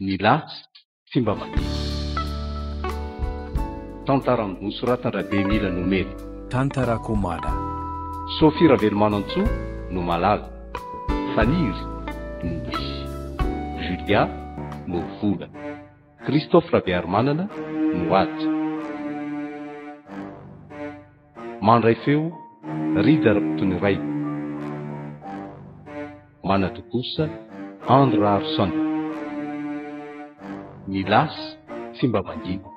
Ny lasa tsy mba mandihy. Tantara nosoratan-dRabemila Nomena. Tantara Komada. Sophie Ravelomanantsoa no Malala. Faniry no Lisy. Julia no Vola. Christophe Rabearimanana no Haja. Mandray feo, Rija Rakotonirainy. Manatontosa, Andry Raharison. Ny lasa tsy mba mangina.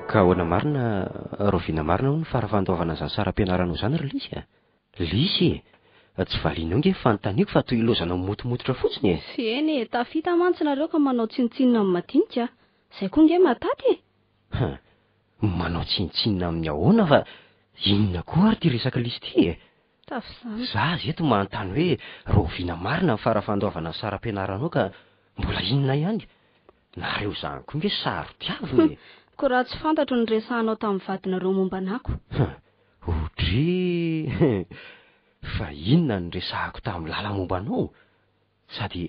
Ka ahoana marina, rahoviana marina hono ny fara-fandoavana an'izany saram-pianaranao izany ry Lisy a? Lisy e! Tsy valianao nge ny fanontaniako fa toy ilaozanao mimotomototra fotsiny e! Eny e, tafita mantsy nareo ka manao tsinontsinona amin'ny madinika a! Zay koa nge mahataty e! Hum, manao tsinontsinona amin'ny ahoana fa inona koa ary ity resaka Lisy ity e? Tafizany. Za aza eto manontany hoe rahoviana marina ny fara-fandoavana ny saram-pianaranao ka mbola inona ihany? Nareo izany koa nge saro-tiavina e! Koa raha tsy fantatro ny resahanao tamin'ny vadinareo momba anako. Hum, Odryy! Fa inona no niresahako tamin'i Lala momba anao? Sady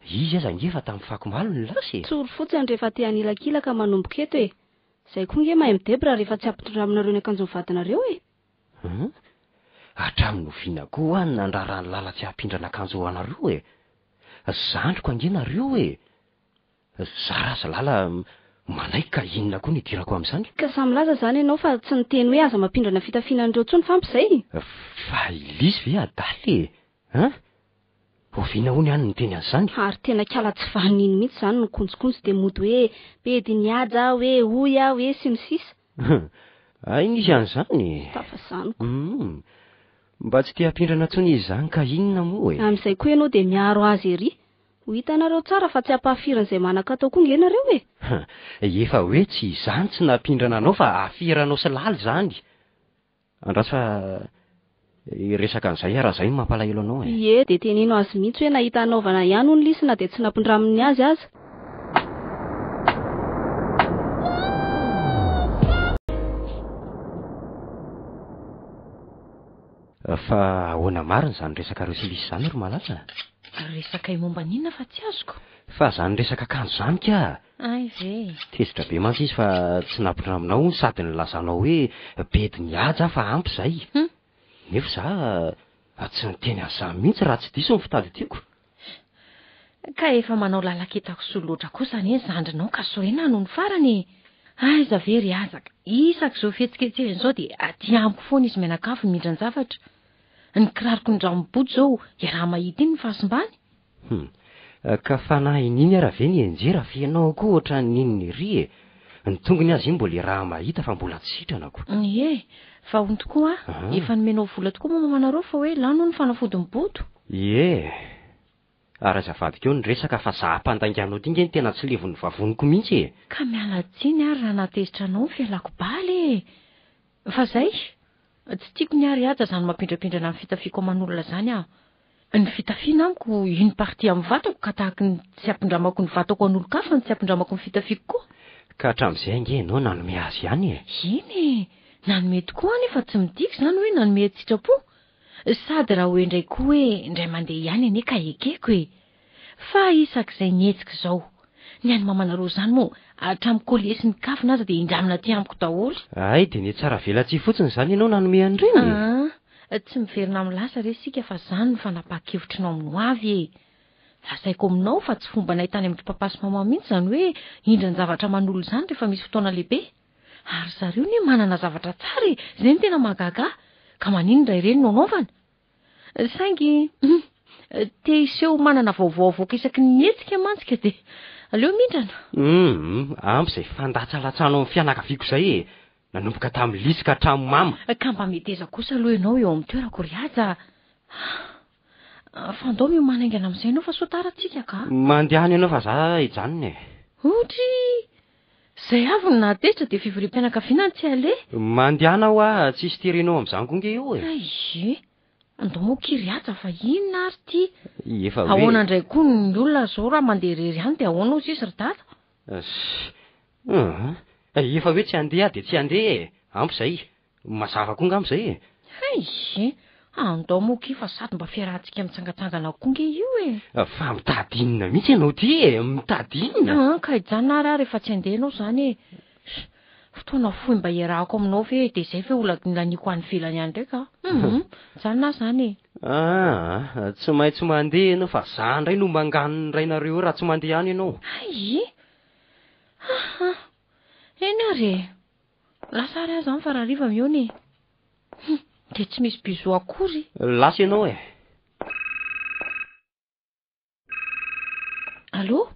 izy aza ange efa tamin'ny fakomaly no lasa e! Tsory fotsiny rehefa te hanilakilaka manomboka eto e! Zay koa nge mahay midebra rehefa tsy ampitondraminareo ny akanjon'ny vadinareo e! Hum? Hatramin'ny oviana koa aho no nandrara an'i Lala tsy hampindrana akanjo ho anareo e? Zandriko ange nareo e! Za raha lala manaiky ka inona koa no idirako amin'izany? Ka samy milaza izany ianao fa tsy niteny hoe aza mampindrana fitafiana an'ireo intsony fa ampy izay? Fa i Lisy ve adala e? Hein? Oviana hono ihany niteny an'izany? Ary tena kala tsy vanona iny mihitsy izany no konjokonjo dia mody hoe bedy nihaja aho hoe hoy aho hoe sy ny sisa. Hay nisy an'izany e! Tsy tafazaniko. Hum. Mba tsy te hampindrana intsony izy izany ka inona moa e? Amin'izay koa ianao dia miaro azy ery. Ho hitanareo tsara fa tsy ampahafirin'izay manan-katao koa nge nareo e! Efa hoe tsy izany tsy nampindrana anao fa afiranao sy Lala izany! Andraso fa hiresaka an'izay aho raha izay no mampalahelo anao e! Ie, dia teneno azy mihitsy hoe nahita hanaovana ihany hono lisy na dia tsy nampindraminy azy aza. Fa ahoana marina izany resakareo sy Lisy izany ry Malala? Resakay momba ny inona fa tsy azoko? Fa zany resaka akanjo zany ka! Hay ve! Tezitra be mantsy izy fa tsy nampindraminao hono sady nilazanao hoe bedy nihaja aho fa ampy izay. Hum. Nefa za tsy niteny an'izany mihitsy raha tsy diso ny fitadidiako. Ka efa manao lalan-kitakisoa loatra kosa anie ny zandrinao ka sorena nony farany e! Aiza ve ry aza ka isak'izao fihetsiketsehana izao dia aty amiko foana izy mianakavy mindran-javatra. Ny kiraroko nindramim-body izao iaraha-mahita iny ny fahasimbany. Hum. Ka fanahy iniany ara ve ny hianjera fa ianao koa ohatran'ny inona ery e! Ny tongony aza iny mbola iaraha-mahita fa mbola tsy sitrana ko. Ie, fa hono tokoa a, efa nomenao vola tokoa moa mamanareo fa hoe lany hono ny fanafodin'i Bodo? Ie. Ary aza avadika eo ny resaka fa za mpandainga anao ty nge no tena tsy levon'ny vavoniko mihitsy e! Ka miala tsiny ary raha nahatezitra anao ny fialako bala e! Fa zay, tsy tiako ny ary haja zany mampindrapindrana ny fitafiako aman'olona zany aho. Ny fitafiana amiko une partie amin'ny vatako ka tahaky ny tsy ampindramako ny vatako an'olon-kafa no tsy ampindramako ny fitafiako koa. Ka hatramin'izay ange ianao nanome azy ihany e! Eny e! Nanome tokoa aho nefa tsy midika izany hoe nanome an-tsitrapo. Sady raha hoe indray koa hoe indray mandeha ihany anie ka ekeko e! Fa isak'izay mihetsika izao. Ny an'i mamanareo izany moa, hatramin'ny collier sy ny kavina aza dia indramina aty amiko daholo. Hay dia nihatsaravelatsihy fotsiny izany ianao nanome an'ireny e! Aa, tsy miverina amin'ny lasa re isika fa izany no fanapahan-kevitrinao amin'ny ho avy e! Lazaiko aminao fa tsy fombanay tany amin-dry papa sy maman mihitsy izany hoe indran-javatra aman'olona izany rehefa misy fotoana lehibe. Ary zareo anie manana zavatra tsara e! Izay no tena mahagaga ahy. Ka maninona raha ireny no anaovana? Saingy hum, te hiseho manana vaovao avoaka isaky ny mihetsika mantsy ka dia aleo mindrana. Hum, ampy izay fandatsalatsanao ny fianakaviako izay e! Nanomboka tamin'i Lisy ka hatramin'i Mama. Ka mba meteza kosa aloha ianao eo amin'ny toerako ry Haja a! Fa ndao miomàna haingana amin'izay ianao fa sao tara tsika ka. Mandehana ianao fa za hijanona e. Odry! Izay avy no nahatezitra dia fivoriam-pianakaviana no tsy aleha. Mandehana hoa, tsisy terenao amin'izany koa nge eo e. Hay! Andao moa ki ry Haja fa inona ary ity? Efa hoe. Ahoana indray koa ny olona izao raha mandeha irery any dia ahoana hozy izy ry dada? Hum. Efa hoe tsy handeha aho dia tsy handeha e! Ampy izay. Mazava koa angamba izay e! Hay! Andao moa akia fa sady mba fiarahantsika mitsangatsangana koa nge io e. Fa mitady inona mihitsy ianao ity e? Mitady inona? An, ka hijanona ary aho rehefa tsy handeha ianao izany e. Fotoana fohy mba hiarahako aminao ve dia izay ve ho laniako any ivelany any indray ka? Hum, mijanona aho izany e. Aa, tsy maintsy mandeha ianao fa za indray no manganon'ny rainareo eo raha tsy mandeha any ianao. Hay! Aha! Eny ary e! Lasa ary aho izany fa rahariva mihaona e! Hum, dia tsy misy bisous akory. Lasa ianao e! Allô?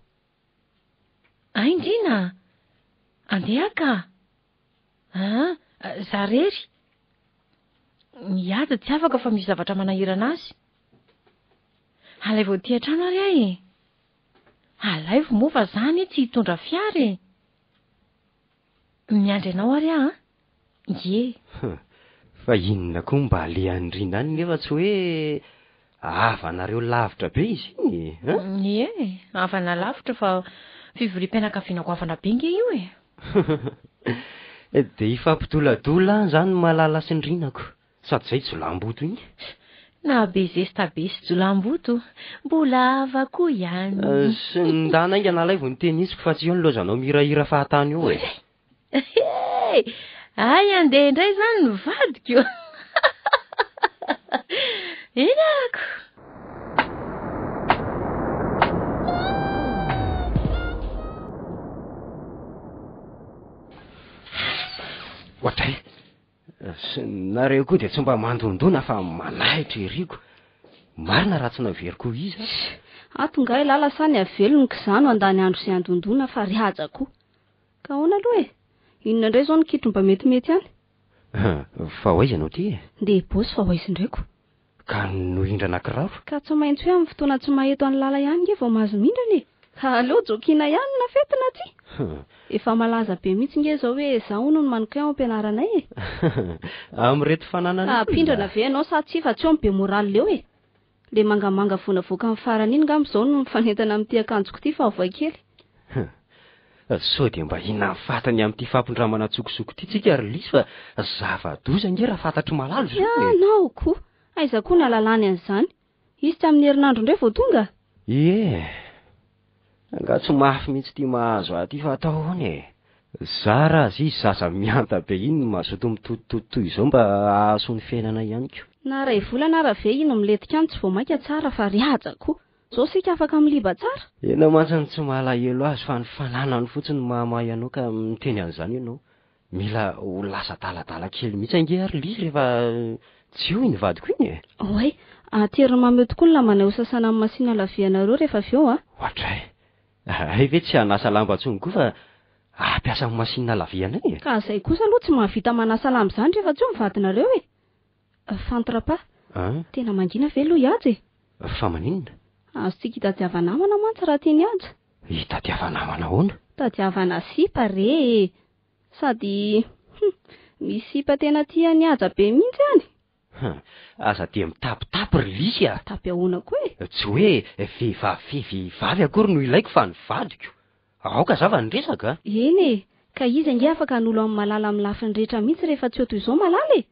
Ay Ndrina? Andeha ka? Ah, za rery? Ny ady tsy afaka fa misy zavatra manahirana azy. Alaivo aty an-trano ary aho e. Alaivo moa fa za anie tsy hitondra fiara e. Miandry anao ary aho an! Ie. Fa inona koa mba alehan'i Rina any nefa tsy hoe havanareo lavitra be izy iny e? An? Ie, havana lavitra fa fivoriam-pianakaviana goavana be nge io e! Dia hifampidoladolana any izany Malala sy ny Rinako. Sady zay jiolahimboto iny. Na be zesta be sy jiolahimboto, mbola hava koa ihany. Sy ndana haingana alaivo ny tenisiko fa tsy eo ny laozanao mihirahira fahatany eo e. Hey! Hay andeha indray izany ny vadiko. Eny arako. Ohatray. Nareo koa dia tsy mba mandondona fa manahitra eriko. Marina raha tsy naveriko ho iza. Ato ngahy lala sa ny avelony k'za no handany andro sy handondona fa ry haja koa. Ka ahoana aloha e? Inona indray izao ny kitro mba metimety any? Fa ho aiza ianao ity e? Ndeha hibossy fa ho aiza indray ko? Ka nohindrana kiraro? Ka tsy maintsy hoe amin'ny fotoana tsy maha eto an'i Lala ihany nge vao mahazo mindrana e! Ka aleo jokina ihany na fety na tsia! Efa malaza be mihitsy nge izao hoe za hono no mannequin ao am-pianaranay e! Amin'ireto fananana Ka hampindrana ve ianao sa tsia fa tsy eo ny be morale eo e! Le mangamanga vao navoaka ny farany iny ngamba izao no mifanentana amin'ity akanjoko ity fa avoay kely. Sao dia mba inona ny fatany amin'ity fampindramana an-tsokosoko ity tsika ry Lisy fa zava-doza ange raha fantatr'i Malala izao e! Ianao koa! Aiza koa ny ahalalany an'izany? Izy tsy amin'ny herinandro indray vao tonga? Ie! Angaha tsy mafy mihitsy ity mahazo ahy ity fa atao ahoana e? Zara aza izy zaza mihanta be iny no mazoto mitotitoto toy izao mba hahasoa ny fiainana ihany ko. Na ray volana ara ve iny milentika any tsy vao mainka tsara fa ry haja koa. Zao isika afaka miliba tsara. Ianao mantsy no tsy malahelo azy fa ny fananany fotsiny no mahamay anao ka miteny an'izany ianao. Mila ho lasa adaladala kely mihitsy ange ary Lisy rehefa tsy eo iny vadiko iny e. Oay, ateriny mamy eo tokoa ny lambanay ho sasana amin'ny machine à laver anareo rehefa avy eo a. Oadray. Hay ve tsy hanasa lamba intsony koa fa hampiasa ny machine à laver anay e. Ka zay kosa aloha tsy mahavita manasa lamba izany rehefa tsy eo ny vadinareo e. Fantrapa. An? Tena mangina ve aloha i Haja e? Fa maninona? Azontsika itadiava-namana mantsy raha tian'i Haja. Itadiava-namana ahoana? Tadiavana sipa re e! Sady, hum, misy sipa tena tia an'i Haja be mihitsy any. Hum, aza dia mitapitapy ry Lisy a! Mitapy ahoana koa e? Tsy hoe vehivavy vehivavy akory no ilaiko fa ny vadiko. Aoka zava ny resaka a! Eny e! Ka izy ange afaka hanolo an'i Malala amin'ny lafiny rehetra mihitsy rehefa tsy eo toy izao Malala e!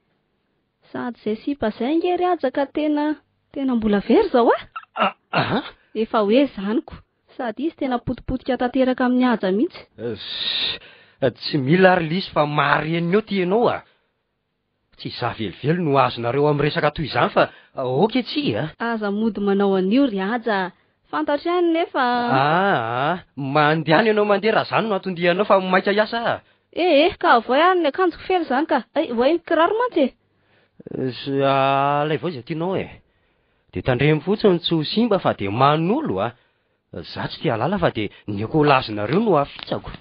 Sady izay sipa izay ange ry Haja ka tena, tena mbola very izao a! An? Efa hoe izany ko! Sady izy tena potipotika tanteraka amin'i Haja mihitsy. Tsy mila ary Lisy fa marenina eo ty ianao a! Tsy izaho velively no azonareo amin'ny resaka toy izany fa ok tsia a! Aza mody manao an'io ry Haja a! Fantatro ihany nefa. Aa! Mandehana ianao mandeha raha izany no anton-dianao fa maika hiasa aho. Ee, ka avoay ary ny akanjoko fela izany ka. Ay, voay ny kiraro mantsy e! Alaivo izay tianao e! Dia tandremo fotsiny tsy ho simba fa dia manolo a! Za tsy te hahalala fa dia ny ekolazinareo no afitsako.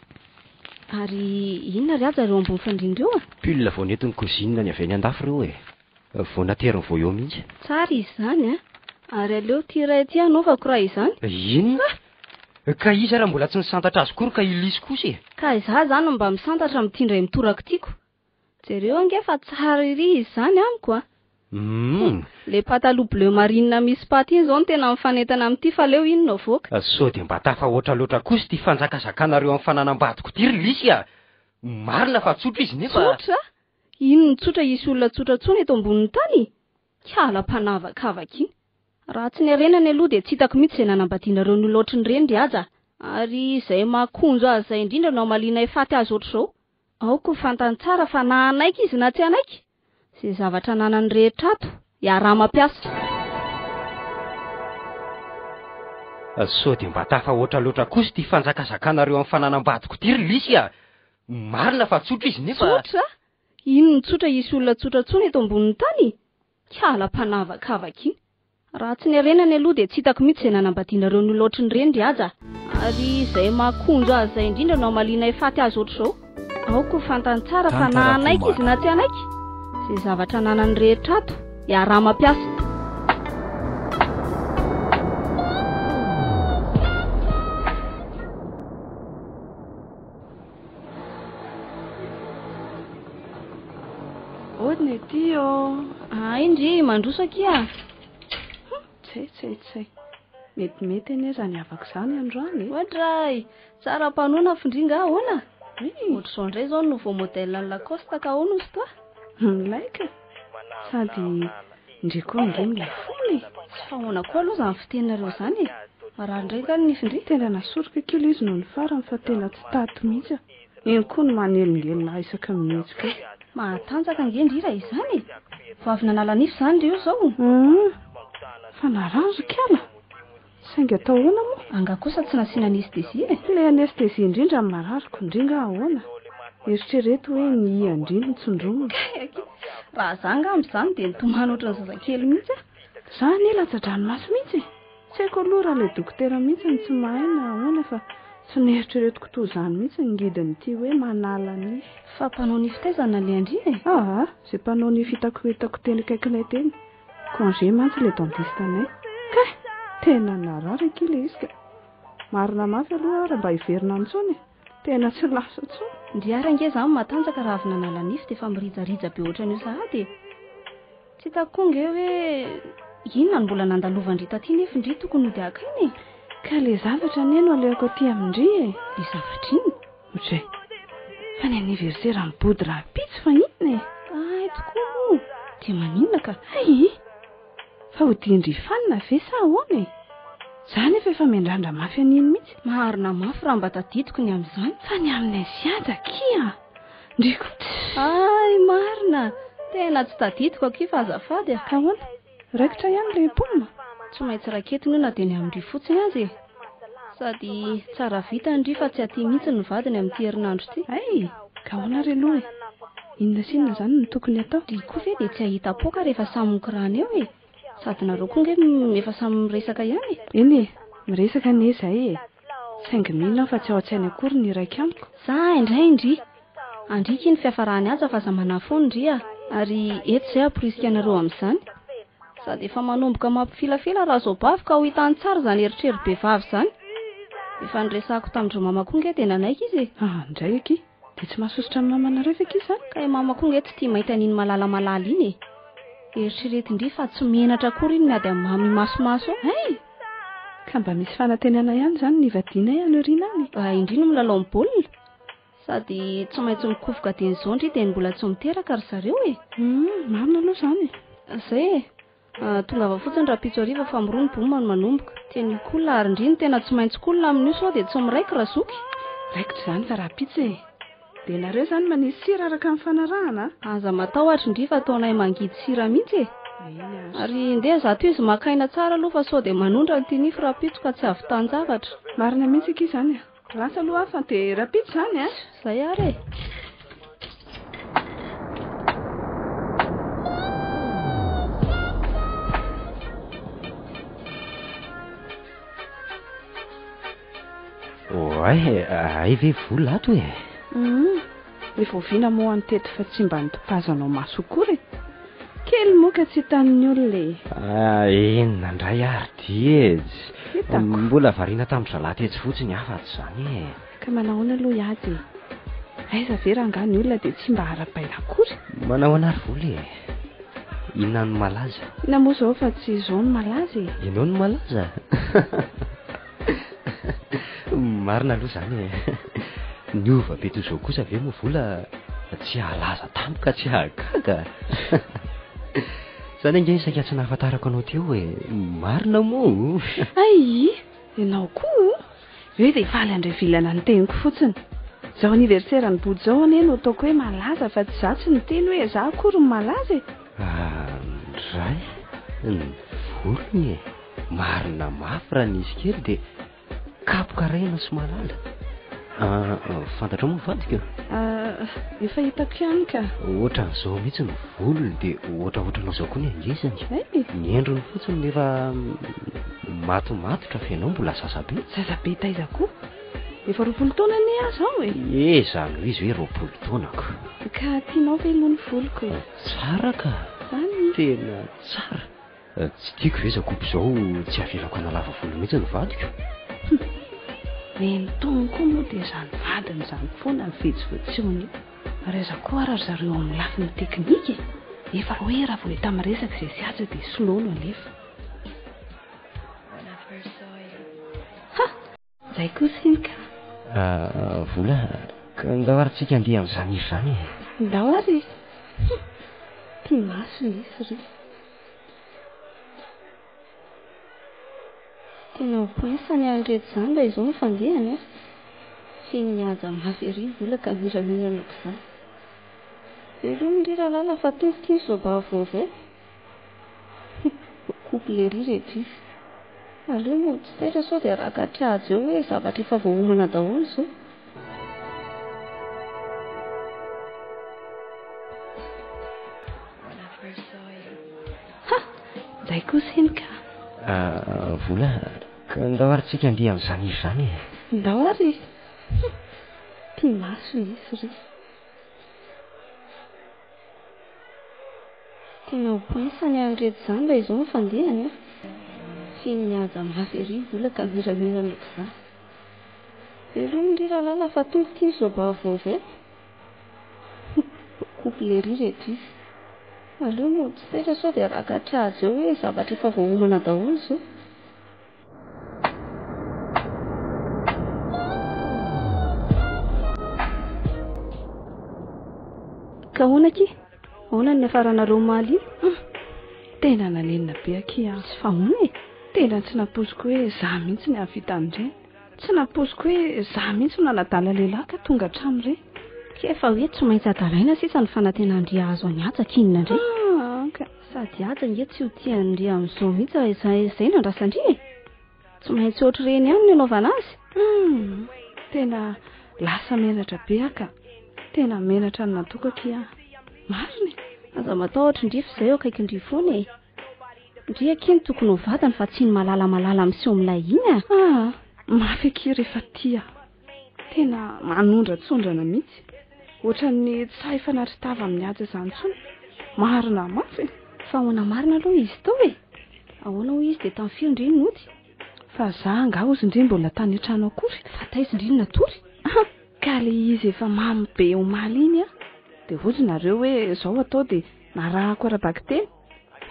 Ary inona ry Haja ireo ambony fandriana ireo a? Pull vao nentin'ny cousine-ny avy any andafy ireo e! Vao nateriny vao eo mihitsy. Tsara izy izany a! Ary aleo ity iray ity hanaovako raha izany. Inona? Ka iza raha mbola tsy nisantatra azy kory ka i Lisy kosa e? Ka izaho izany no mba misantatra amin'ity indray mitoraka tiako. Jereo ange fa tsara ery izy izany amiko a! Humm. Le pataloha bleu marine misy paty iny izao no tena mifanentana amin'ity fa aleo iny no avoaka. Sao dia mba tafahoatra loatra kosa ity fanjakazakanareo amin'ny fananam-badiko ity ry Lisy a! Marina fa tsotra izy nefa. Tsotra? Inona tsotra hisy olona tsotra intsony eto ambonin'ny tany? Kala mpanavakavaka iny. Raha tsy niarenany aloha dia tsy hitako mihitsy izay nanambadianareo ny olona ohatrin'ireny ry Haja a! Ary izay mahakonjo azy izay indrindra no hamalianay faty azy ohatr'izao. Aoka ho fantany tsara fa na hanaiky izy na tsy hanaiky, izay zavatra ananany rehetra ato, iaraha-mampiasa. Sao dia mba tafahoatra loatra kosa ity fanjakazakanareo amin'ny fananam-badiko ity ry Lisy a! Marina fa tsotra izy nefa. Tsotra? Inona tsotra hisy olona tsotra intsony eto ambonin'ny tany? Kala mpanavakavaka iny. Raha tsy niarenany aloha dia tsy hitako mihitsy izay nanambadianareo ny olona ohatrin'ireny ry Haja a! Ary izay mahakonjo azy izay indrindra no hamalianay faty azy ohatr'izao. Aoka ho fantany tsara fa na hanaiky izy na tsy hanaiky, izay zavatra ananany rehetra ato, iaraha-mampiasa. Odina ity ô! Hay ndry, mandroso akia! Tsay tsay tsay. Metimety anie izany havako izany androany e! Oadray! Tsara mpanona f'ndry nga ahoana? Ohatr'izao indray izao ny nouveau modèle an'i Lacoste ka ahoana ozy toi? Milay ka! Sady ndry koa ange milay foana e! Tsy fa ahoana koa aloha izany fiteninareo izany e! Marary indray nga ny nifin-dry? Tena nasoroka akia ilay izy nony farany fa tena tsy tato mihitsy aho. Iny koa no manelingelina ahy isaky ny mihetsika eo. Mahatanjaka ange ndry raha izany e! Vao avy nanala nify izany ry io izao? Hum! Fa narary ry kala! Saingy atao ahoana moa? Angaha kosa tsy nasiana anesthésie e? Ilay anesthésie indrindra no marariko, ndry nga ahoana? Eritrereto hoe ny ian-dry no tsindromina. Kay akia! Raha za angamba izany dia nitomany ohatran'ny zazakely mihitsy aho. Za anie latsa-dranomaso mihitsy e! Tsy haiko aloha raha ilay dokotera mihitsy no tsy mahay na ahoana fa tsy noeritreretiko toa izany mihitsy ny ngidin'ity hoe manala nify. Fa mpanao nify taiza no nalehan-dry e? Aa, izay mpanao nify hitako hitako teny akaikinay teny. Congé mantsy ilay dentiste anay. Kay! Tena narary akia ilay izy ka. Marina mafy aloha aho raha mba hiverina any intsony e. Tena tsy lasa intsony. Ndry ary ange izaho matanjaka raha avy nanala nify dia efa mirijarija be ohatran'io sahady e. Tsy hitako koa ange hoe inona no mbola nandalovan-dry taty nefa ndry tokony hody haka aina e. Ka ilay zavatra anie no alehako aty amin-dry e. Ilay zavatra inona? Ohatray. Fa ny anniversaire an'i Body rahampitso fa inona e? Hay tokoa moa. Dia maninona ka? Hay! Fa hodian-dry fanina ve sa ahoana e? Za nefa efa miandrandra mafy an'iny mihitsy. Marina mafy raha mba tadidiko ny amin'izany. Fa ny amin'ny aziaja akia! Ndry koa tsy. Hay marina! Tena tsy tadidiko akia fa azafady a! Ka ahoana? Raikitra ihany ilay paoma? Tsy maintsy raketina io na dia ny amin-dry fotsiny aza e! Sady tsara vita ndry fa tsy aty mihitsy ny vadiny amin'ity herinandro ity. Hay! Ka ahoana re aloha e? Inona sy inona izany no tokony hatao? Ndry koa ve dia tsy hahita poaka rehefa samy mikorana eo e? Sady nareo koa nge efa samy miresaka ihany e! Eny e! Miresaka anie izay e! Saingy mino aho fa tsy ao an-tsainy akory ny hiraika amiko. Za indray ndry! Andriaka iny fiafarany aza fa aza manahy foana ndry a! Ary eto izay hamporisika anareo amin'izany. Sady efa manomboka mampifilafila Razaobavy ka ho hitany tsara izany eritreri-behivavy izany. Efa niresahako tamin-dry mama koa nge dia nanaiky izy e! Ah, indray akia! Dia tsy mahasosotra ny mamanareo ve akia izany? Ka i mama koa nge tsy tia mainty an'iny malala malala iny e! Eritreretin-dry fa tsy menatra akory iny miady amin'i mama imasomaso eo. Hay! Ka mba misy fanantenana ihany izany ny hivadianay any aoriana any e! Ah, indry no milalao ny baolina. Sady tsy maintsy mikofoka dieny izao ndry dia ny mbola tsy miteraka ry zareo e! Hum, marina aloha izany e! Izay e! Tongava fotsiny rahampitso hariva fa miroa ny boum no manomboka. Tenue cool ary ndry no tena tsy maintsy cool amin'io sao dia tsy miraiky razoky. Raikitra izany fa rahampitso e! Dia nareo izany manisy sira araka ny fanarahana a! Aza matahotra ndry fa ataonay mangidy sira mihitsy e! Eny ary. Ary ndeha zato izy maka aina tsara aloha fa sao dia manondrana ity nify rahampitso ka tsy havitan-javatra. Marina mihitsy akia izany a! Lasa aloha aho fa dia rahampitso izany a! Izay ary e! Oay, hay ve vola ato e? Hum, efa oviana moa aho nitety fa tsy mba nitopazanao maso akory e? Kely moa ka tsy hitan'ny olona e. Ah, inona indray ary ity e? Hitako. Mbola variana tamin-dry zalahy tetsy fotsiny aho fa tsy izany e. Ka manahoana aloha i Haja e? Aiza ve rangaha ny olona dia tsy mba arahabaina akory? Manahoana ary vola e? Inona no malaza? Inona moa izao fa tsy izao no malaza e? Ianao no malaza? Marina aloha izany e. Niova be toy izao kosa ve moa vola tsy hahalaza tampoka tsy hahagaga? Zany ange saika tsy nahafantarako anao teo e. Marina moa. Ay, ianao koa. Eo dia faly handray vilana ny teniko fotsiny. Izao anniversaire an'i Bodo izao anie no ataoko hoe malaza fa tsy izaho tsy niteny hoe izaho akory no malaza e. Ah, ndray, ny volony e. Marina mafy raha nisy kely dia Kapoka iray ianao sy Malala. Ah, fantatrao moa vadiko? Ah, efa hitako ihany ka. Ohatran'izao mihitsy ny volony dia ohatraohatranao izao koa ny angezany. Hey. Ny endriny fotsiny nefa matomatotra fa ianao mbola zaza be. Zaza be taiza koa? Efa 20 taona anie aho izao e. Eh, izany ho izy hoe 20 taonako. Ka tianao ve aloha ny voloko e? Tsara ka. Zany? Tena tsara. Tsy tiako ve izao coupe izao tsy avelako hanalava volo mihitsy ny vadiko. Hum. Neny Tony koa moa dia izany vadiny izany foana ny fihetsifetsony io. Ary aiza koa ara ry zareo amin'ny lafiny teknika e. Efa hoe raha vao hita miresaka izay sy atsy dia slow no alefa. Ha! Izay kosa iny ka. Ah, Vola, ka ndao ary tsika andeha amin'izany hira izany e. Ndao ary e. Hum, tia maso lesy ry. Tena ho poinsa ny ahy reto izany raha izao no fandehany a. Feno mihaja mafy ery Vola ka miramirana aok'izany. Veloma ndry Ralala fa tonga ity ny zôba vaovao. Couple ery reto izy. Aleo mody tsy taitra sao dia rakatry ajo eo hoe zavatra efa voaomana daholo izao. Ha! Izay kosa iny ka. Ah, Vola, ka ndao ary tsika andeha amin'izany hira izany e. Ndao ary e. Hum, tia maso lesy ry. Tena ho poinsa ny ahy reto izany raha izao no fandehany a! Feno mihaja mafy ery Vola ka miramirana aok'izany. Veloma ndry Ralala fa tonga ity ny zôba vaovao. Couple ery reto izy. Aleo mody tsy taitra sao dia rakatry ajo eo hoe zavatra efa voaomana daholo izao. Ka ahoana akia? Ahoana ny niafaranareo omaly iny? Hum! Tena nanenina be akia aho. Tsy fa ahoana e? Tena tsy nampoiziko hoe izaho mihitsy ny hahavita an'ireny. Tsy nampoiziko hoe izaho mihitsy no nanadala lehilahy ka tonga hatramin'ireny. K'efa hoe tsy maintsy adalaina sisa ny fanantenan-dry hahazo an'i Haja k'inona indray? Ah, ka. Sady Haja ange tsy ho tian-dry amin'izao mihitsy raha izay izay no andrasan-dry e! Tsy maintsy ohatr'ireny ihany no anaovana azy. Hum! Tena lasa menatra be aho ka. Tena menatra ny nataoko akia aho. Marina e! Aza matahotra ndry fa izay eo akaikin-dry foana e! Ndry akia no tokony ho vadiny fa tsy iny malala malala miseho milay iny a! Ah! Mafy akia rehefa tia. Tena manondratsondrana mihitsy. Ohatran'ny tsy sahy hifanatri-tava amin'ny Haja izany intsony. Marina mafy e! Fa ahoana marina aloha izy tao e? Ahoana hoy izy dia tamin'ny firy ndry no nody? Fa za angaha hozy ndry mbola tany an-trano akory? Fa taiza ndry no natory? Ah! Ka le izy efa mamo be omaly iny an! Dia hozy nareo hoe izao atao dia narahako ara-bakiteny.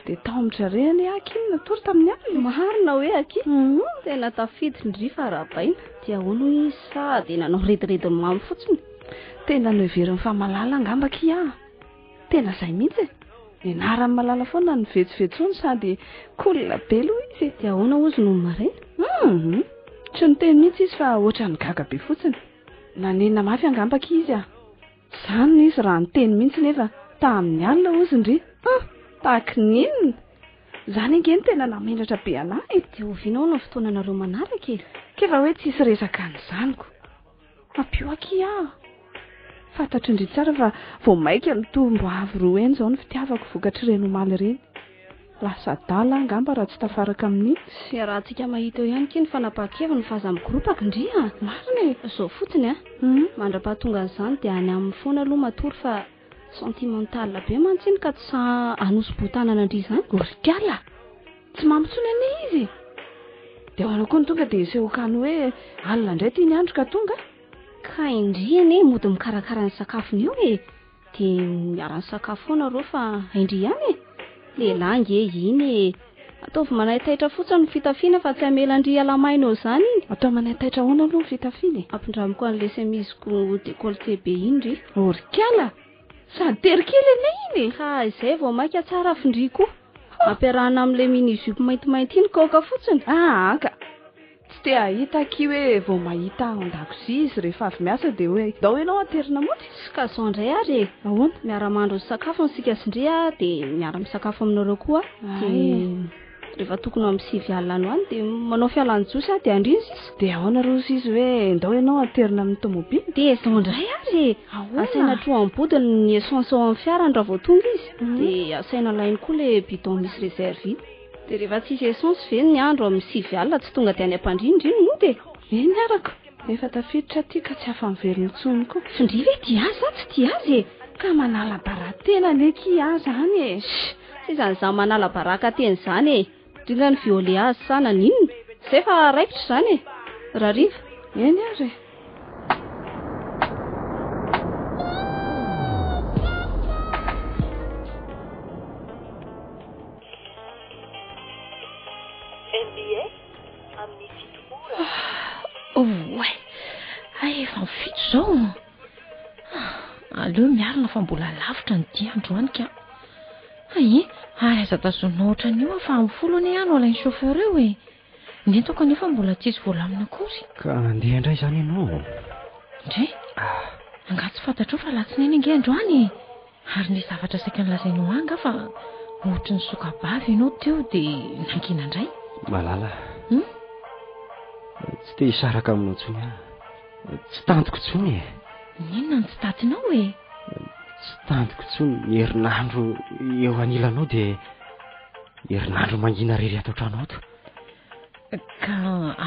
Dia tao amin-dry zareo anie aky iny natory tamin'ny alina e! Marina hoe aky? Tena tafiditra ndry fa arahabaina. Dia ahoana hoy izy sa dia nanao rediredin'ny mamo fotsiny? Tena noheverin'i Famalala angamba akia aho. Tena izay mihitsy e! Nianaran'i Malala foana ny vetsovetsony sady cool be aloha izy e! Dia ahoana hozy nony maraina? Hum! Tsy niteny mihitsy izy fa ohatran'ny gaga be fotsiny. Nanenina mafy angamba akia izy ah! Izany izy raha niteny mihitsy nefa tamin'ny alina hozy ndry. Hum! Tahaky ny inona? Izany ange no tena nahamenatra be anah e! Dia oviana hono ny fotoananareo manaraka e? K'efa hoe tsisy resaka an'izany ko. Ampio akia aho. Fantatro ndry tsara fa vao maika mitombo avo roa heny izao ny fitiavako vokatr'ireny omaly ireny. Lasa adala aho angamba raha tsy tafaraka amin'iny. Tsy iarahantsika mahita eo ihany akia ny fanapahan-keviny fa aza mikoropaka ndry a! Marina e! Izao fotsiny a! Mandra-pahatonga an'izany dia any aminy foana aloha matory fa sentimental be mantsy iny ka tsy sahy hanosi-boho-tanana ndry izany. Orikala! Tsy mamo intsony anie izy e! Dia ahoana koa no tonga dia hisehoakany hoe alina indray ity ny andro ka tonga? Ka indry anie mody mikarakara ny sakafony eo e! Dia miara-misakafo foana reo fa hain-dry ihany e! Lehilahy ange iny e! Ataovy manaitaitra fotsiny ny fitafiana fa tsy hamela an-dry hiala maina eo izany iny. Atao manaitaitra ahoana aloha ny fitafiana e? Ampindramiko an'ilay chemise-ko décolleté be iny ry. Orikala! Sady tery kely anie iny e! Ka izay vao mainka tsara f'ndry koa. Ampiarahana amin'ilay mini jupe maintimainty iny ka aoka fotsiny. Aa ka! Tsy te hahita akia hoe vao mahita ahy ao an-dakozia izy rehefa avy miasa dia hoe ndao ianao aterina mody. Sy ka zao indray ary e! Ahoana? Miara-mandro ny sakafony isika sy ndry a, dia miara-misakafo aminareo koa aho. Dia rehefa tokony ho amin'ny sivy alina any ho any dia manao fialan-josy aho dia andriana sisa. Dia ahoana rozy izy hoe ndao ianao aterina amin'ny tomobily? Dia izao indray ary e! Ahoana? Asaina atroham-bodiny ny essence ao amin'ny fiarany raha vao tonga izy. Dia asaina alainy koa ilay bidon misy réserve iny. Dia rehefa tsisy essence ve ny andro amin'ny 9 alina tsy tonga dia any am-pandriana ndry no mody e? Eny arako, efa tafiditra aty ka tsy afa-mivelona intsony koa. F'ndry ve tia azy sa tsy tia azy e? Ka manala baraka tena anie kia ahy zany e! Sh! Tsy izany izaho manala baraka tena izany e! Ndry nga ni-violer azy sa naninona? Zay fa raikitra izany e! Rahariva. Eny ary e! MBS amin'ny 7 ora. Oay, hay efa amin'ny 7 izao. Aleo miarina fa mbola lavitra ny dia androany ka. Hay, ary aza tazoninao ohatran'io aho fa amin'ny 10 anie aho no alain'ny chauffeur eo e. Ny entako anefa mbola tsisy voalamina akory. Ka handeha indray izany ianao? Ndry, angaha tsy fantatrao fa alatsinainy ange androany e? Ary nisy zavatra saika nolazainao ahy angaha fa ohatry ny soka-bava ianao teo dia nangina indray? Malala, Hum? tsy te hisaraka aminao intsony aho. Tsy tantiko intsony e. N'inona no tsy tatinao e? Tsy tantiko intsony ny herinandro eo anilanao dia herinandro mangina irery ato an-trano ato. Ka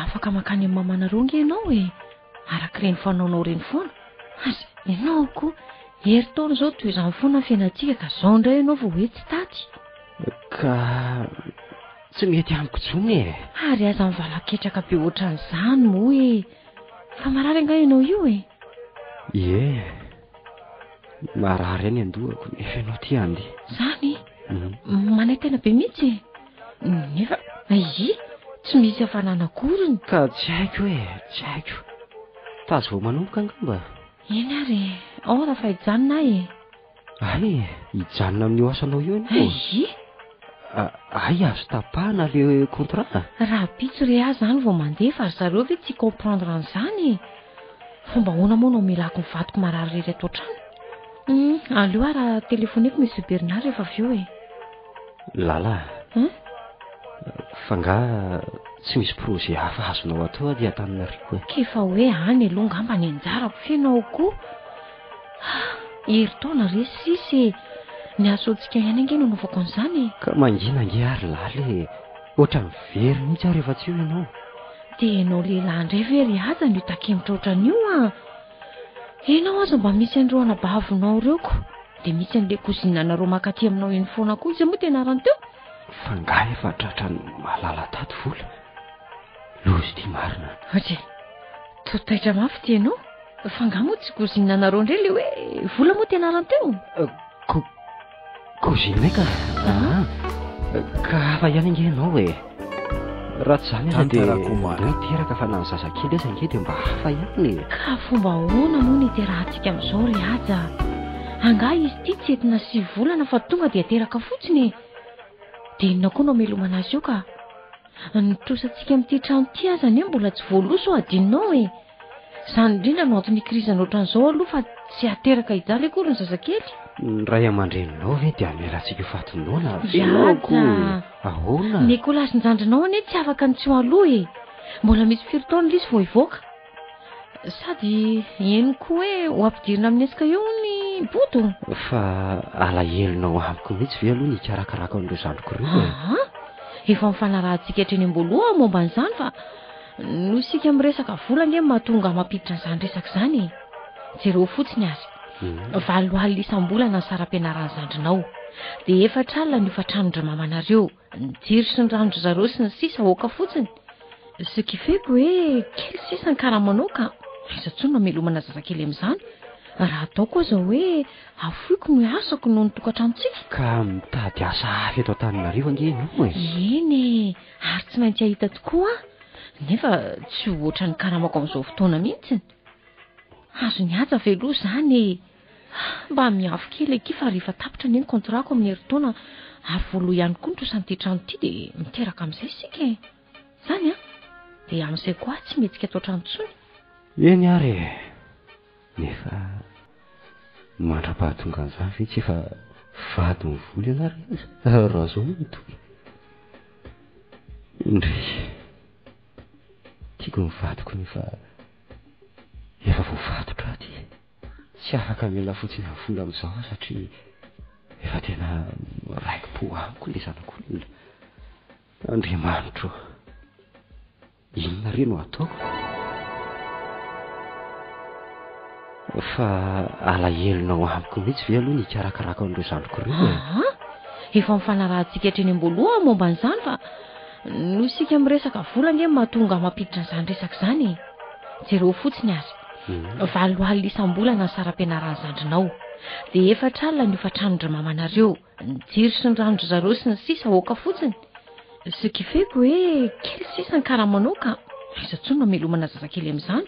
afaka mankany amin'ny mamanareo ange ianao e. Araka ireny fanaonao ireny foana. Aza, ianao koa, herintaona izao toy izany foana ny fiainantsika ka izao indray ianao vao hoe tsy taty. Ka tsy mety amiko intsony e. Ary aza mivalaketraka be ohatran'izany moa e. Fa marary angaha ianao io e? Ie, marary any an-dohako nefa ianao tia handeha. Izany? Manaintaina be mihitsy e. Nefa, aia, tsy misy hafanana akory ny. Ka tsy haiko e, tsy haiko. Tazo vao manomboka angamba. Eny ary e, ao raha fa hijanona aho e. Hay, hijanona amin'io asanao io ianao? Aia! Hay azo tapahana le contrat? Rahampitso re aho zany vao mandeha fa ry zareo ve tsy hi-comprendre an'izany e? Fomba ahoana moa no hamelako ny vadiko marary irery ato an-trano? Hum, aleo aho raha telefoneko Monsieur Bernard rehefa avy eo e. Lala, Hein? fa angaha tsy misy projet hafa azonao atao aty Antananarivo e? K'efa hoe any aloha angamba ny anjarako f'ianao koa. Herintaona re sisa e! Ny hahasoantsika ihany ange no anaovako an'izany e! Ka mangina ange ary Lala e! Ohatran'ny very mihitsy aho rehefa tsy eo ianao. Dia ianao lehilahy indray ve ry Haja no hitakemotra ohatran'io an! Ianao aza mba misy an'ireo anabavinao ireo ko! Dia misy an'ilay cousine-nareo mankaty aminao iny foana koa, iza moa ty anarany teo? Fa angaha efa tratran'i Malala tato vola? Loza ity marina. Ohatry, toa taitra mafy ity ianao. Fa angaha moa tsy cousine anareo indray ilay hoe vola moa ty anarany teo? Co- cousine ka. Ah, ka hafa ihany ange ianao e. Raha tsy izany aza dia Tantarako omaly. ndao hiteraka fa na ny zazakely aza ange dia mba hafa ihany e. Ka fomba ahoana moa ny hiterahantsika amin'izao ry Haja? Angaha izy ity tsy entina 9 volana fa tonga dia teraka fotsiny e? Dia inona koa no hamelomana azy io ka? Ny trosantsika amin'ity trano ity aza anie mbola tsy voaloa sao adinonao e! Izany indrindra no antony ikirizana ohatran'izao aloha fa tsy hateraka hijaly akory ny zazakely. Ny ray aman-dreninao ve dia hamela antsika ho faty noana? Mihaja! Ahoana? Ny ekolasin-jandrinao anie tsy afaka ny tsy ho aloha e! Mbola misy firy taona ilay izy vao hivoaka? Sady henoko hoe ho ampidirina amin'ny esca io hono i Bodo. Fa alahelonao amiko mihitsy ve aloha ny hikarakarako an'ireo zandriko ireo e? Aa! Efa nifanarahantsika hatreny am-boalohany momba an'izany fa noho isika miresaka vola ange no mahatonga mampiditra an'izany resaka izany e! Jereo fotsiny ary. 8 alina isam-bolana ny saram-pianaran'ny zandrinao. Dia 40 ny hofantranon-dry mamanareo. Ny jiro sy ny ranon-dry zareo sy ny sisa aoka fotsiny. Ce qui fait que hoe kely sisa ny karamanao ka aiza intsony no hamelomana zazakely amin'izany? Raha ataoko aza hoe afoiko ny asako noho ny tokantranontsika. Ka mitady asa hafa eto Antananarivo ange ianao e! Eny e! Ary tsy maintsy hahita tokoa aho, nefa tsy ho ohatran'ny karamako amin'izao fotoana mihitsy. Azon'i Haja ve aloha izany e? Mba miafy kely akia fa rehefa tapitra anie ny contrat-ko amin'ny herintaona Ary voaloha ihany koa ny trosan'ity trano ity dia miteraka amin'izay isika e. Izany an! Dia amin'izay koa aho tsy mihetsika ato an-trano intsony. Eny ary e! Nefa mandra-pahatonga an'izany ve tsy efa vady mivoly ialahy ry aza raha izao no mitohy? Indrisy, tiako ny vadiko nefa efa voafatotra aho ity. Tsy afaka miala fotsiny amin'ny vola amin'izao aho satria efa tena raiki-po amiko ilay zanak'olona. Andriamanitro ô! Inona re no ataoko? Fa alahelonao amiko mihitsy ve aloha ny hikarakarako an'ireo zandriko ireo e? Aa! Efa nifanarahantsika hatreny am-boalohany momba an'izany fa noho isika miresaka vola ange no mahatonga mampiditra an'izany resaka izany e! Jereo fotsiny ary. 8000 isam-bolana ny saram-pianaran'ny zandrinao. Dia 40 ny hofantranon-dry mamanareo. Ny jiro sy ny ranon-dry zareo sy ny sisa aoka fotsiny. Ce qui fait que hoe kely sisa ny karamanao ka aiza intsony no hamelomana zazakely amin'izany?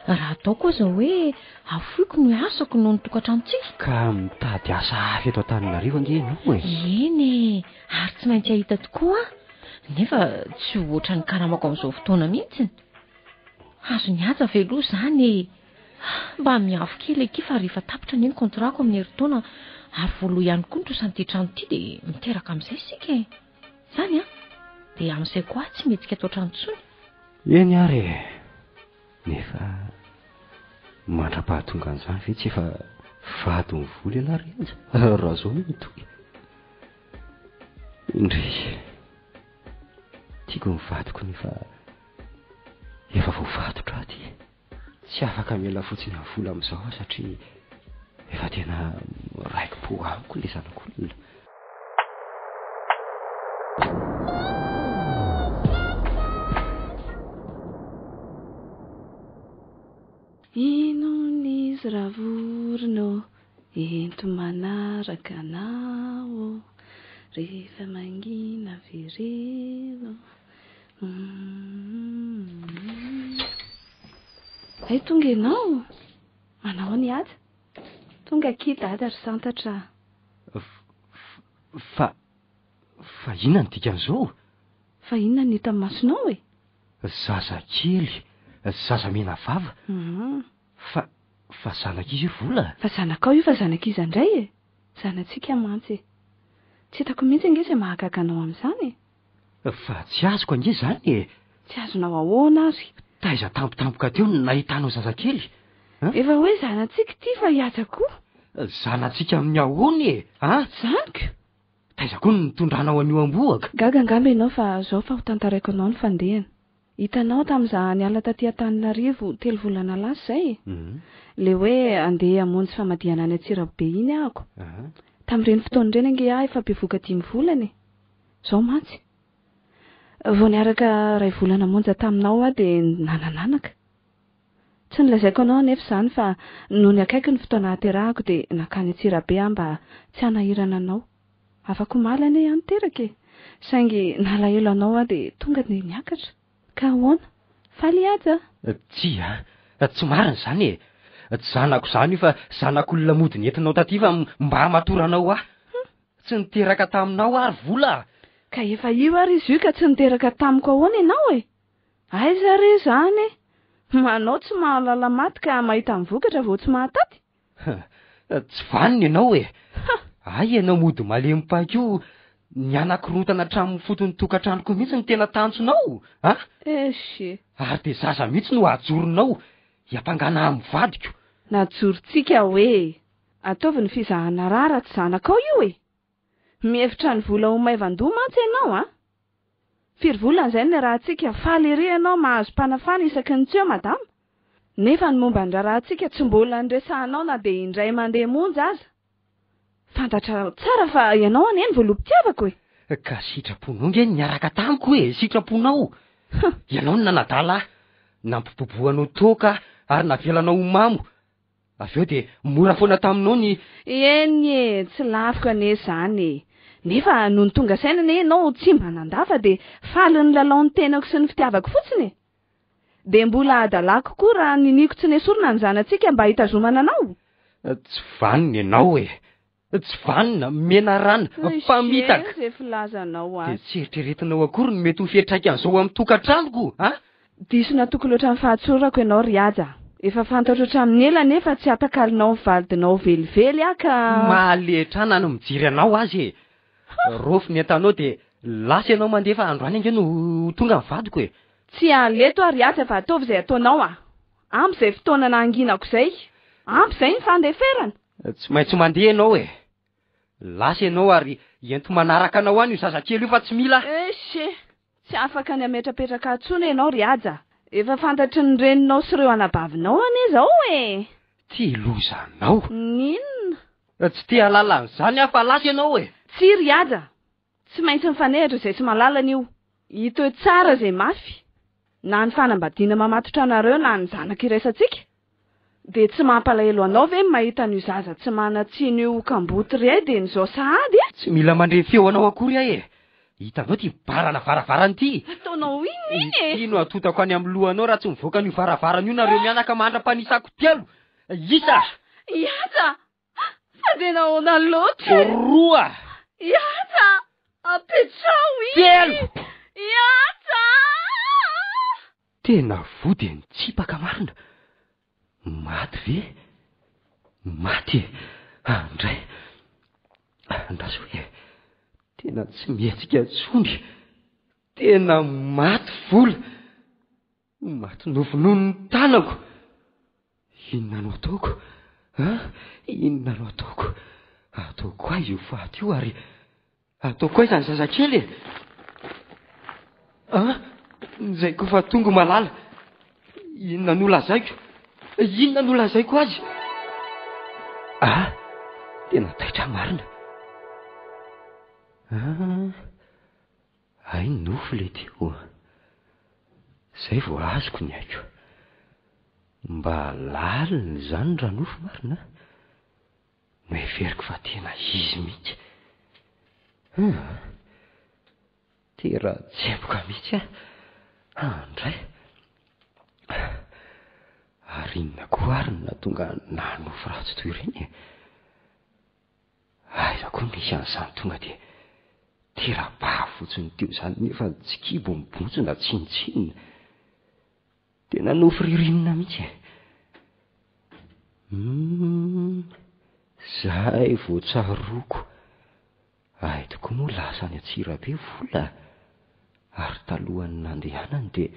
Raha ataoko aza hoe afoiko ny asako noho ny tokantranontsika. Ka mitady asa hafa eto Antananarivo ange ianao e! Eny e! Ary tsy maintsy hahita tokoa aho. Nefa tsy ho ohatran'ny karamako amin'izao fotoana mihitsy. Azon'i Haja ve aloha izany e? Mba miafo kely akia fa rehefa tapitra anie ny contrat-ko amin'ny herintaona ary voaloa ihany koa ny trosan'ity trano ity dia miteraka amin'izay isika e! Izany an! Dia amin'izay koa aho tsy mihetsika ato an-trano intsony. Eny ary e! Nefa mandra-pahatonga an'izany ve tsy efa vady mivoly ialahy ry Haja raha izao no mitohy? Indrisy, tiako ny vadiko nefa efa voafatotra aho ity. Tsy afaka miala fotsiny amin'ny vola amin'izao aho satria efa tena raiki-po amiko ilay zanak'olona. Inona izy ravorona ô, ento manaraka anao ô, rehefa mangina avereno. Hay tonga ianao? Manao ahoana i Haja? Tonga akia Dada ry Santatra a! Fa, fa inona no dikan'izao? Fa inona no hitan'ny masonao e? Zazakely, zaza mena vava. Fa, fa zanak'iza io ry Vola? Fa zanakao io fa zanak'iza indray e? Zanatsika mantsy e! Tsy hitako mihitsy ange izay mahagaga anao amin'izany e! Fa tsy azoko ange izany e! Tsy azonao ahoana ary? Taiza tampotampoka teo no nahitanao zazakely? An? Efa hoe zanatsika ity fa i Haja koa. Zanatsika amin'ny ahoana e? An? Zaniko? Taiza koa no nitondranao an'io ambohoka? Gaga angamba ianao fa zao fa ho tantaraiko anao ny fandehany. Hitanao tamin'izaho niala taty Antananarivo telo volana lasa izay e? Ilay hoe andeha hamonjy famadihana any Antsirabe iny ahako. Tamin'ireny fotoana ireny ange aho efa bevohoka dimy volana e! Izao mantsy, vao niaraka iray volana monja taminao aho dia nanan'anaka. Tsy nolazaiko anao anefa izany fa nony akaiky ny fotoana hahaterahako dia nankany Antsirabe aho mba tsy hanahirana anao. Afaka omaly anie aho niteraka e! Saingy nalahelo anao aho dia tonga dia niakatra. Ka ahoana? Faly i Haja? Tsia, tsy marina izany e! Tsy zanako izany io fa zanak'olona mody nentinao taty fa mba hamatoranao ahy. Tsy niteraka taminao aho ry Vola a! Ka efa io ary izy io ka tsy niteraka tamiko ahoana ianao e? Aiza re izany e? Manao tsy mahalala maty ka mahita ny vokatra vao tsy mahataty? Tsy vanona ianao e! Hay ianao mody malemy paika io ny hanakorontana hatramin'ny foton'ny tokantranoko mihitsy no tena tanjonao a! Eish e! Ary dia zaza mihitsy no ajoronao hiampangana amin'ny vadiko. Najorontsika hoe Ataovy ny fizahana rà raha tsy zanakao io e! Mihevitra ny vola ho maivan-doha mantsy ianao an! Firy volana izay no niarahantsika, faly ery ianao mahazo mpanafana isaky ny tsy eo madama! Nefa ny momba ny raharahantsika tsy mbola niresahanao na dia indray mandeha monja aza! Fantatrao tsara fa ianao anie no voaloham-pitiavako e! Ka sitraponao nge ny niaraka tamiko e! Sitraponao! Ianao no nanadala ahy, nampibobohanao toaka ary navelanao ho mamo, Avy eo dia mora foana taminao ny. Eny e, tsy laviko anie izany e. Nefa nony tonga saina anie ianao tsy mba nandà fa dia faly nilalao ny tenako sy ny fitiavako fotsiny e. Dia mbola hadalako koa raha niniako tsy nesorina ny zanatsika mba hitazomana anao. Tsy vanona ianao e. Tsy vanona, menarana, mpamitaka. Izay filazanao Dia azy. tsy eritreretinao akory ny mety ho fiantraikan'izao amin'ny tokantranoko, a? Diso natoky loatra ny fahatsorako ianao ry Haja. Efa fantatro hatramin'ny ela anefa tsy hatakalonao ny validinao velively aho ka. Mahaletrana ny mijery anao azy e! Raofy ny entanao dia lasa ianao mandeha fa androany ange no ho tonga ny vadiko e! Tsy haleto aho ry Haja fa ataovy izay ataonao a! Ampy izay fotoana nahanginako izay. Ampy izay ny fandeferana. Tsy maintsy mandeha ianao e! Lasa ianao ary ento manaraka anao any io zazakely io fa tsy mila aho. Eshe! Tsy afaka ny hametrapetraka ahy intsony ianao ry Haja. Efa fantatry ny reninao sy ireo anabavinao anie izao e! Ty lozanao! N'inona? Tsy te hahalala an'izany aho fa lasa ianao e! Tsia ry Haja! Tsy maintsy mifanehatra izay tsy malalana io. Hita eo tsara izay mafy. Na ny fanambadiana mamatotra anareo na ny zanaka iraisantsika. Dia tsy mampalahelo anao ve ny mahita an'io zaza tsy manan-tsiny io ho kamboty ry dia izao sahady e? Tsy mila mandre feo anao akory aho e! Hitanao ity barana varavarana ity? Ataonao inona iny e? Ity no atotako any amin'ny lohanao raha tsy mivoaka an'io varavarana io nareo mianaka mandra-panisako telo. Isa! Ihaja! Fa dia nahoana loatra e? Roa! Ihaja! Apetraho iny! Telo! Ihaja! Tena voa dia nitsipaka marina. Maty ve? Maty e! Andray! Andraso e! Tena tsy mihetsika intsony. Tena maty vola. Maty novonoin'ny tanako. Inona no ataoko? An? Inona no ataoko? Ataoko aiza io faty io ary ataoko aiza ny zazakely e? An? Izay koa fa tonga malala. Inona no lazaiko? Inona no lazaiko azy? Ah, tena taitra marina. Ah, hay nofy le teo. Zay vao azoko ny aiko. Mba lalina izany ranofy marina. Noheveriko fa tena izy mihitsy. Hum. Tera-tsemboka mihitsy aho. Andray. Ary inona koa ary no nahatonga nahanofy ratsy toy ireny e? Aiza koa misy an'izany tonga dia tera-bavy fotsiny teo izany nefa tsy kibo mibontsina tsinontsinona. Tena nofy ririnina mihitsy e. Humm, zay vao tsaroako. Hay tokoa moa lasa any Antsirabe vola ary talohan'ny nandehanany dia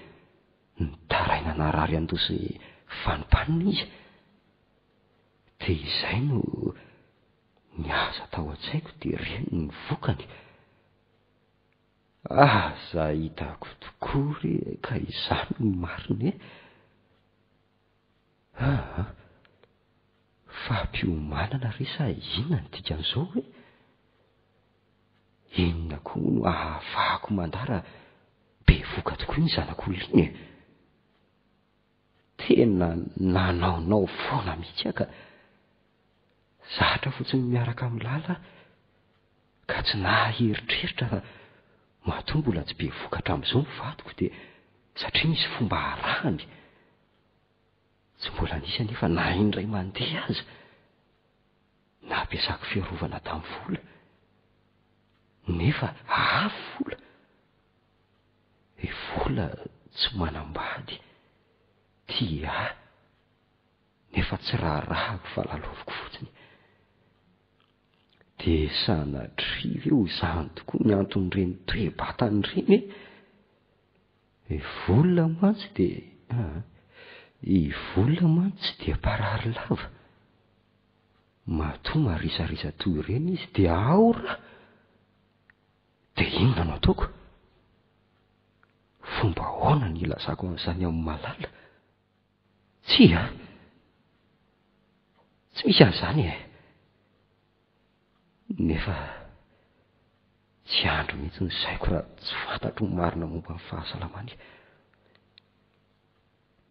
nitaraina narary andoha sy fanimpanina izy. Dia izay no niasa tao an-tsaiko dia reny ny vokany. Aza hitako tokoa re ka izany no marina e! Aa! Fampiomanana re sa inona ny dikan'izao e? Inona koa moa no ahafahako mandà raha bevoka tokoa iny zanak'olona iny e? Tena nanaonao foana mihitsy aho ka. Zatra fotsiny miaraka amin'i Lala aho ka tsy naheritreritra fa matoa mbola tsy bevoka hatramin'izao ny vadiko dia satria misy fomba arahany. Tsy mbola nisy anefa na indray mandeha aza nampiasako fiarovana tamin'ny vola. Nefa avy vola. I vola tsy manambady, tia ahy. Nefa tsy raharahako fa lalaoviko fotsiny. Dia sanatria ve ho izany tokoa ny anton'ireny toe-batana ireny e? I vola mantsy dia ah, i vola mantsy tsy dia mparary lava. Matoa marisarisa toy ireny izy dia ao raha. Dia inona no ataoko? Fomba ahoana ny hilazako an'izany amin'i Malala? Tsia a! Tsy misy an'izany e! Nefa tsy andro mihitsy ny saiko raha tsy fantatro ny marina momba ny fahasalamany.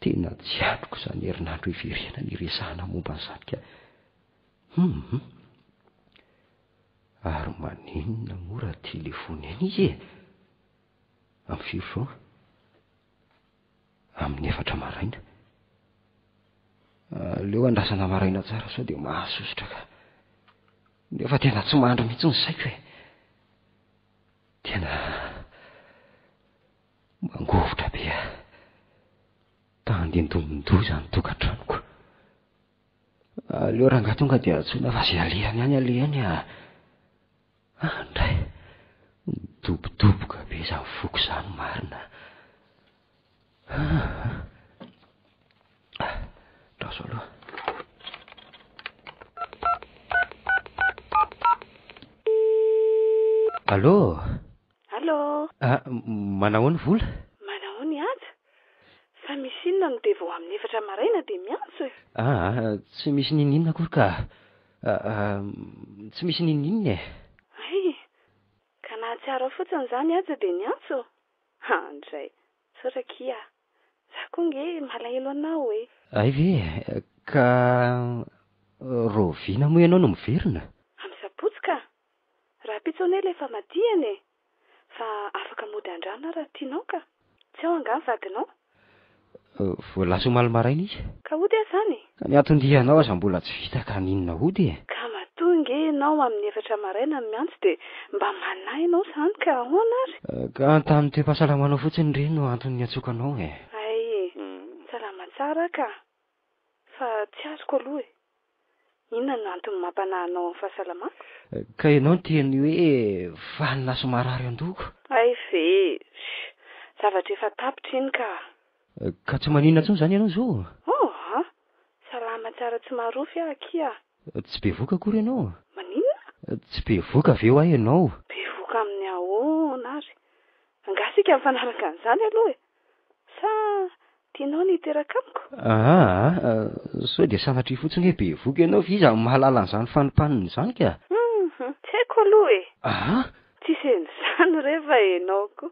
Tena tsy androko izany herinandro hiverenana hiresahana momba an'izany ka. Hum! Ary maninona moa raha telefonena izy e? Amin'ny firy izao? Amin'ny efatra maraina. Aleo andrasana maraina tsara sao dia mahasosotra ka. Nefa tena tsy mandry mihitsy ny saiko e. Tena mangovitra be aho. Tandindomin-doza ny tokantranoko. Aleo rangahy tonga dia antsoina fa izay alehany any alehany ah. Andray, midobodoboka be izany foko izany marina. Andraso aloha. Allô? Allô? Ah, manahoana Vola? Manahoana i Haja? Fa misy inona no dia vao amin'ny efatra maraina dia miantso e? Ah, tsy misy n'inon'inona akory ka. Ah, tsy misy n'inon'inona e. Hay, ka nahatsiaro ahy fotsiny izany Haja dia niantso? Andray, misaotra akia a! Za koa nge malahelo anao e! Hay ve e! Ka rahoviana moa ianao no miverina? Amin'ny sabotsy ka! Rahampitso anie ilay famadihana e! Fa afaka mody andrana raha tianao ka! Tsy ao angaha ny vadinao? Vao lasa omaly maraina izy. Ka hody aho izany e! Ka ny anton-dianao aza mbola tsy vita ka haninona hody e! Ka matoa nge ianao amin'ny efatra maraina no miantso dia mba manahy ianao izany ka ahoana ary? Ka hanontany ny toe-pahasalamanao fotsiny re no antony niantsoako anao e! Hay e! Salama tsara aho ka! Fa tsy azoko aloha e! Inona no antony mampanahy anao amin'ny fahasalamako? Ka ianao niteny hoe vanona sy marary an-doha ko. Hay ve! Zavatra efa tapitra iny ka! Ka tsy maninona intsony izany ianao izao? Oh a! Salama tsara tsy marofy aho akia a! Tsy bevoka akory ianao? Maninona? Tsy bevoka ve hoa ianao? Bevoka amin'ny ahoana ary? Angaha isika mifanaraka an'izany aloha e? Sa tianao ny hiteraka amiko? Aa, sao dia sanatria fotsiny hoe bevoka ianao fa iza no mahalala an'izany fanompanana izany ka? Hum, tsy haiko aloha e! Aa! Tsisy an'izany re fa ianao koa.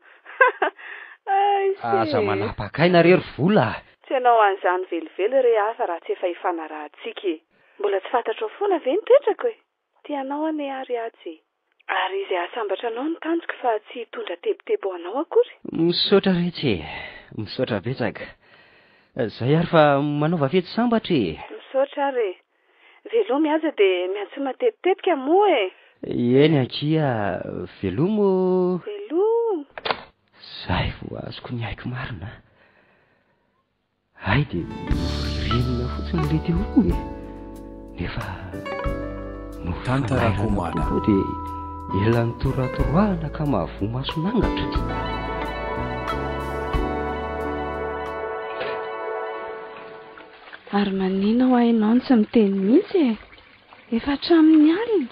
Hay se! Aza manapaka aina re ry vola a! Tsy hanao an'izany velively re aho fa raha tsy efa ifanarahantsika e! Mbola tsy fantatrao foana ve ny toetrako e? Tia anao anie aho ry Haja e! Ary izay hahasambatra anao no tanjoko fa tsy hitondra tebiteby ho anao akory. Misaotra retsy e! Misaotra betsaka. Zay ary fa manaova fety sambatra e! Misaotra ary e! Velomy aza dia miantsoa matetitetika moa e! Eny akia, veloma ô! Veloma! Zay vao azoko ny aiko marina a! Hay dia norirenina fotsiny ilay teo aloha e! Nefa nofanairana koa dia ela nitorotoroahana ka mahavoa mason'angatra. Ary manina hoa ianao no tsy miteny mihitsy e! Efa hatramin'ny alina.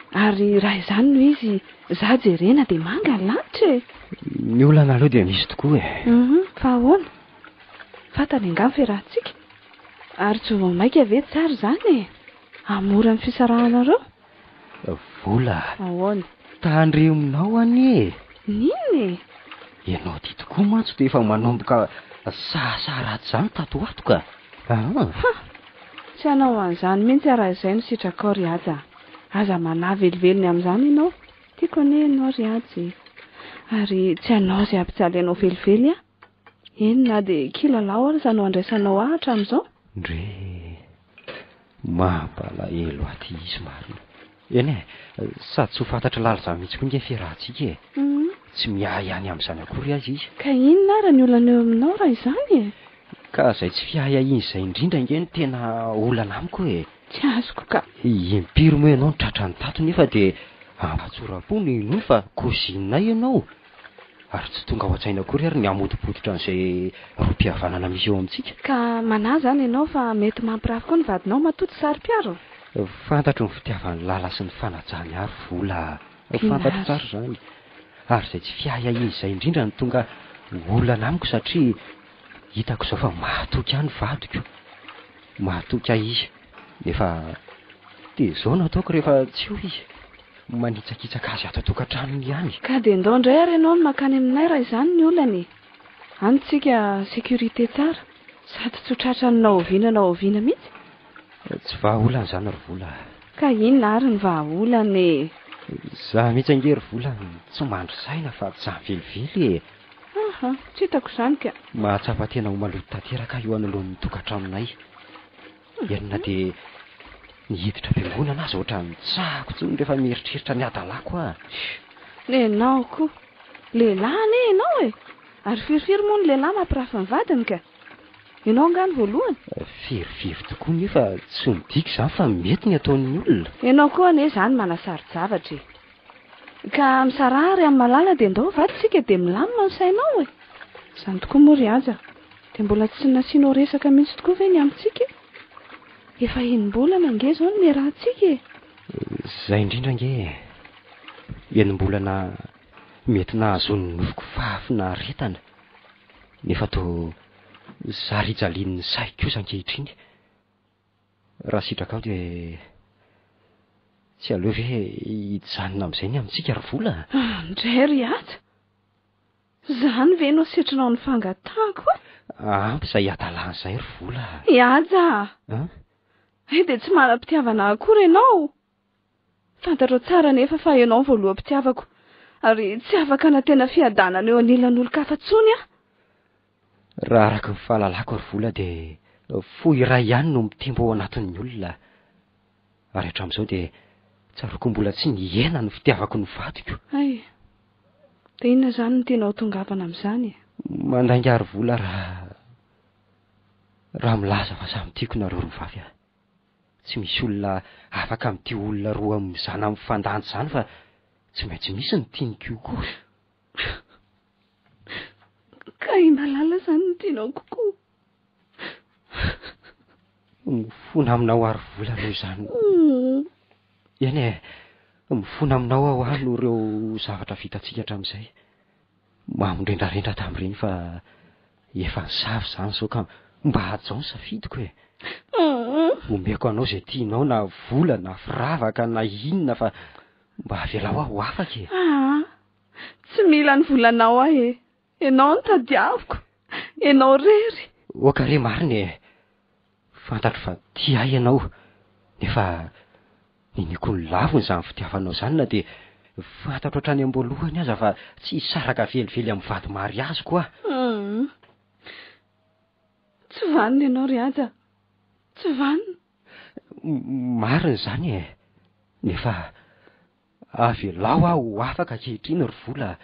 Ary raha izany no izy, za jerena dia manga ny lanitra e! Ny olana aloha dia misy tokoa e! Hum, fa ahoana? Fantany angaha ny fiarahantsika? Ary tsy vao mainka ve tsara izany e? Hahamora ny fisarahanareo? Vola. Ahoana? Tandremonao anie e! N'inona e? Ianao ity tokoa mantsy dia efa manomboka sahasaha ratsy izany tato ho ato ka! Aa! Ha! Tsy hanao an'izany mihitsy aho raha izay no sitrakao ry Haja a! Aza manahy velively ny amin'izany ianao. Tiako anie ianao ry Haja e! Ary tsy hanao izay hampijaly anao velively aho. Eny na dia kilalao aza no andraisanao ahy hatramin'izao. Ndree! Mampalahelo ahy ity izy marina. Eny e, sady tsy ho fantatr'i Lala izany mihitsy koa ange ny fiarahantsika e. Tsy miahiahy ny amin'izany akory aza izy. Ka inona ary ny olana eo aminao raha izany e? Ka izay tsy fiahiahiany izay indrindra ange no tena olana amiko e. Tsy azoko ka. Impiry moa ianao no tratran'ny tato nefa dia ampatsoram-po no inoana fa cousine-nay ianao. Ary tsy tonga ao an-tsaina akory ary ny hamotipotitra an'izay rohim-pihavanana misy eo amintsika. Ka manahy izany ianao fa mety mampirafy koa ny vadinao matoa tsy saro-piaro? Fantatro ny fitiavan'i Lala sy ny fanajany ahy ry Vola a! Fantatro tsara izany. Ary izay tsy fiahiahiana izay indrindra no tonga olana amiko satria hitako izao fa mahatoky ahy ny vadiko. Mahatoky ahy izy. Nefa dia izao no ataoko rehefa tsy eo izy. Manitsakitsaka azy ato an-tokantranony ihany. Ka dia ndao indray ary ianao no mankany aminay raha izany ny olana e! Any tsika sécurité tsara, sady tsy ho tratran'ny na oviana na oviana mihitsy. Tsy vahaolana izany ry Vola a! Ka inona ary ny vahaolana e? Izaho mihitsy ange ry Vola no tsy mandry saina fa tsy izany velively e! Aha, tsy hitako izany ka! Mahatsapa tena ho maloto tanteraka aho eo anoloan'ny tokantranonay. Eny na dia. Ny hiditra am-piangonana aza ohatran'ny tsahako intsony rehefa mieritreritra ny hadalako aho. Nenao koa. Lehilahy anie ianao e! Ary firifiry moa ny lehilahy mampirafy ny vadiny ka? Ianao angaha no voalohany? Firifiry tokoa nefa tsy midika izany fa mety ny ataon'ny olona. Ianao koa anie izany manasaro-javatra e! Ka misaraha ary amin'i Malala dia ndao hivady isika dia milamina ny sainao e! Izany tokoa moa ry Haja, dia mbola tsy nasianao resaka mihitsy tokoa ve ny amintsika e? Efa enim-bolana ange izao no niarahantsika e! Izay indrindra ange e! Enim-bolana mety nahazoan'ny nofoko fahafinaretana, nefa toa zary ijalian'ny sahy kosa ankehitriny. Raha sitrakao dia tsy aleo ve hijanona amin'izay ny amintsika ry vola a? Ndray ry Haja! Izany ve no setrinao ny fangatahako a? Ampy izay hadalana izay ry vola a! I Haja a! An? Hay dia tsy manam-pitiavana akory ianao? Fantatrao tsara anefa fa ianao no voaloham-pitiavako ary tsy afaka hanantena fiadanana eo anilan'olon-kafa intsony aho. Raha araka ny fahalalako ry vola dia fo iray ihany no mitempo ao anatin'ny olona. Ary hatramin'izao dia tsaroako mbola tsy nihena ny fitiavako ny vadiko. Hay! Dia inona izany no tianao hatongavana amin'izany e? Mandainga ry vola raha raha milaza fa samy tiako nareo roa vavy ah. Tsy misy olona afaka mitia olona roa mizana mifandanja izany fa tsy maintsy misy ny tiany kokoa. Ka i Malala izany no tianao kokoa. Mifona aminao ary vola noho izany. Eny e, mifona aminao aho aho noho ireo zavatra vitantsika hatramin'izay. Mamo rendrarendra tamin'ireny fa efa nisava izany izao ka mba hajao ny safidiko e. Omeko anao izay tianao na vola na firavaka na inona fa mba avelao aho ho afaka e. Aa, tsy mila ny volanao aho e. Ianao no tadiaviko. Ianao irery. Oka re marina e. Fantatro fa tia ahy ianao, nefa niniako nolavina izany fitiavanao izany na dia fantatro hatrany am-boalohany aza fa tsy hisaraka velively amin'ny vady mariaziko aho. Hum. Tsy vanona ianao ry Haja. Tsy vanona. Marina izany e. Nefa Avelao aho ho afaka ankehitriny ry vola a!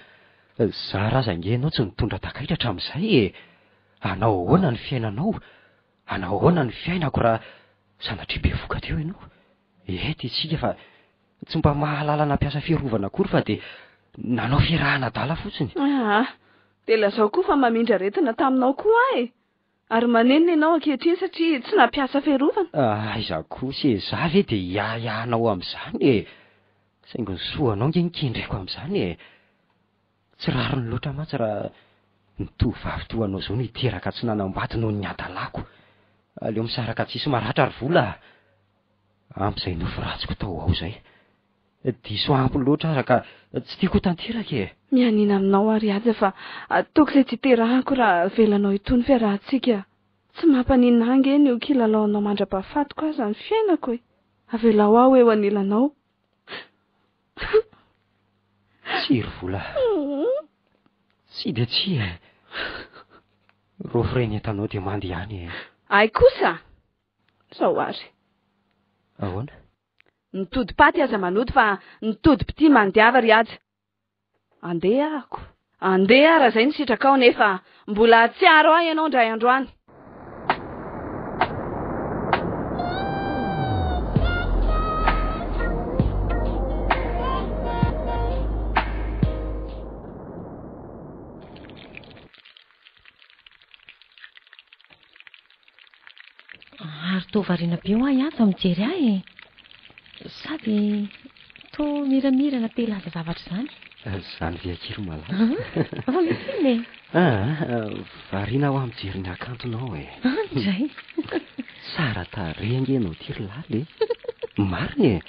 Zara aza ange ianao tsy nitondra takaitra hatramin'izay e! Hanao ahoana ny fiainanao? Hanao ahoana ny fiainako raha sanatria bevoka teo ianao? Ety isika fa tsy mba mahalala nampiasa fiarovana akory fa dia nanao fiarahana adala fotsiny. Aa! Dia lazao koa fa mamindra aretina taminao koa aho e! Ary manenina ianao ankehitriny satria tsy nampiasa fiarovana. Aiza kosa e, za ve dia hiahiahy anao amin'izany e! Saingy ny soanao ange no kendreko amin'izany e! Tsy rariny loatra mantsy raha ny tovovavy toa anao izao no hiteraka tsy nanambady noho ny hadalako. Aleo misaraka tsisy maratra ry vola a! Ampy izay nofy ratsiko tao ho ao izay. Diso ampy loatra aza ka tsy tiako ho tanteraka e! Mianiana aminao aho ry Haja fa ataoko izay tsy hiterahako raha avelanao hitohy ny fiarahantsika. Tsy mampaninona ahy ange ny ho kilalaonao mandra-pahafatiko aza ny fiainako e! Avelao aho eo anilanao. Tsia ry vola. Tsia dia tsia e! Rofy ireny entanao dia mandehana e! Hay kosa! Izao ary. Ahoana? Ny todi-paty aza manody fa ny todi-pitia mandiava ry Haja. Andeha ahako. Andeha raha izay ny sitrakao nefa mbola hahatsiaro ahy ianao indray andro any. Ary toa variana be hoa i Haja mijery ahy e. Sady toa miramirana te hilaza zavatra izany. Izany ve akia ry malala? Fa misy inona e? Ah, variana hoa mijery ny hakantonao e. Indray. Tsara tarehy ange ianao ity ry Lala e. Marina e.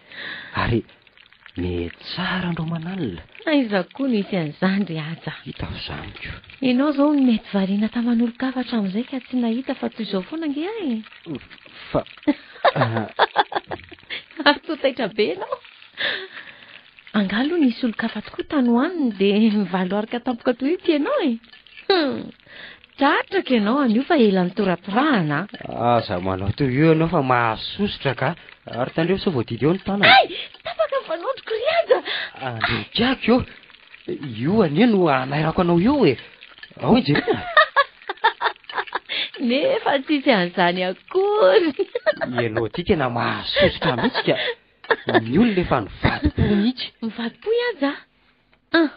Ary Mety tsara andro aman'alina. Aiza koa no hisy an'izany ry Haja? Hita izany ko. Ianao izao no mety variana taman'olon-kafa hatramin'izay ka tsy nahita fa toy izao foana ange aho e. Fa. Ary toa taitra be ianao. Angaha aloha nisy olon-kafa tokoa tany ho any dia mivaloarika tampoka toy io ity ianao e? Hum. Tratrako ianao anio fa ela nitoratorahana a. Aza manao toy io ianao fa mahasosotra ka. Ary tandremo sao voadidy eo ny tanana. Hay! Tapaka ny fanondroko ry Haja! Andreo kiako io. Io anie no hanairako anao io e. Ao jerena. Nefa tsisy an'izany akory. Ianao ity tena mahasosotra mihitsy ka. Ny olona efa nivadi-po mihitsy. Mivadi-po i Haja? Ah,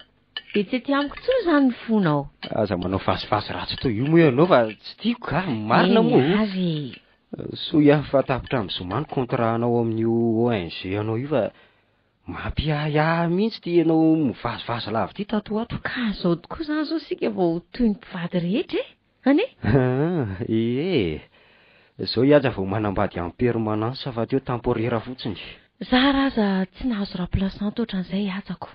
dia tsy aty amiko intsony izany ny fonao. Aza manao vazivazy ratsy toy io moa ianao fa tsy tiako ka, marina moa. Eny ary e. Soa ihany fa tapitra amin'ny zoma ny contrat anao amin'io ONG anao io fa mampiahiahy mihitsy ity ianao mivazivazy lava ity tato ho ato. Ka izao tokoa izany izao isika vao ho toy ny mpivady rehetra e! An e? Ee. Izao i Haja vao manambady en permanence fa teo temporaire fotsiny. Zara aza tsy nahazo remplaçante ohatran'izay i Hajako.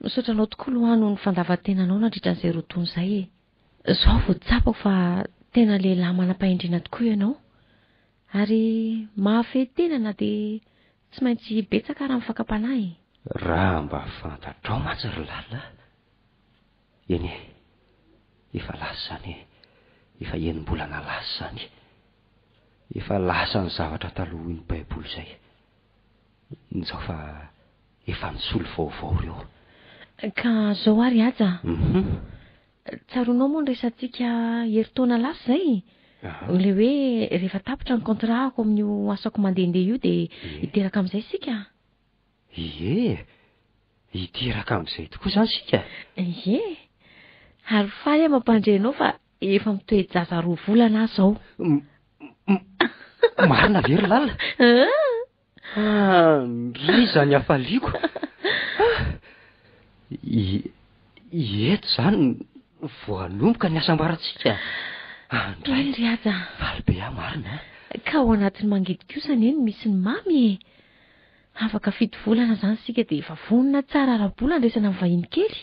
Misaotra anao tokoa aloha noho ny fandavan-tenanao nandritra an'izay roa taona izay e. Izao vao tsapako fa tena lehilahy manam-pahendrena tokoa ianao. Ary mahafehy tena na dia tsy maintsy betsaka ara ny fakam-panahy e. Raha mba fantatrao mantsy ry Lala a! Eny e, efa lasa izany e, efa enim-bolana lasa izany. Efa lasa ny zavatra taloha hoy ny Baiboly izay. Njao fa efa nisolo vaovao ireo. Ka zao ary Haja a! Tsaroanao moa ny resatsika herintaona lasa izay? Ilay hoe rehefa tapitra ny contrat-ko amin'io asako mandehandeha io dia hiteraka amin'izay isika? Ie! Hiteraka amin'izay tokoa izany isika? Ie! Ary faly aho mampandre anao fa efa mitoe-jaza roa volana aho izao. Marina ve ry Lala? Ah, ndry izany hafaliako. Ah, eto izany vao hanomboka ny hasambarantsika. Andray. Eny ry Haja. Faly be aho marina. Ka ao anatin'ny mangidy kosa anie no misy ny mamy e. Afaka fito volana izany isika dia efa vonona tsara ara-bola handraisana ny vahiny kely.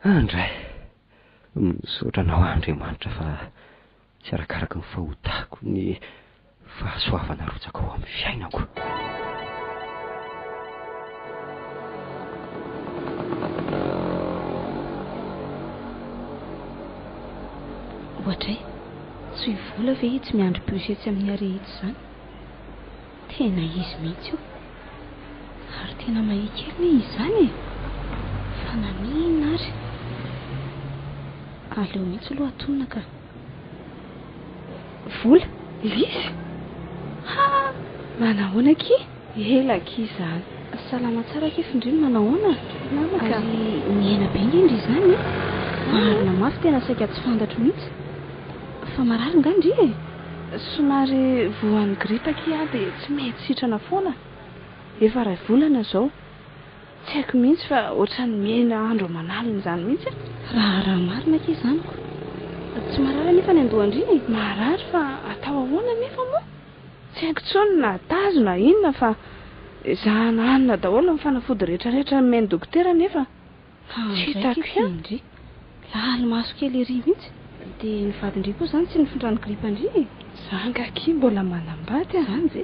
Andray. Misaotra anao Andriamanitra fa tsy arakaraky ny fahotako ny fahasoavana arotsakao amin'ny fiainako. Ohatray, tsy i Vola ve itsy miandry bus etsy amin'ny arrêt itsy izany? Tena izy mihitsy io. Ary tena mahia kely anie izy izany e! Fa naninona ary? Aleo mihitsy aloha atonina ka. Vola? Lisy? Ha! Manahoana akia? Ela akia izany. Salama tsara akia Findrino, manahoana? Salama ka. Ary nihena be ange ndry izany e! Marina mafy tena saika tsy fantatro mihitsy. Fa marary nga ndry e? Somary voan'ny grippe akia aho dia tsy mety sitrana foana. Efa iray volana izao. Tsy haiko mihitsy fa ohatran'ny miaina andro aman'alina izany mihitsy aho. Raharaha marina akia izany ko. Tsy marary anefa ny andohan-dry e? Marary fa atao ahoana anefa moa? Tsy haiko intsony na tazo na inona fa ezahana hanina daholo ny fanafody rehetrarehetra nomen'ny dokotera nefa Tsy hitako ihany. Ndry. Laly maso kely ery mihitsy. Dia ny vadin-dry koa izany tsy nifindran'ny gripa-ndry e? Za angaha akia mbola manambady a! Izany ve?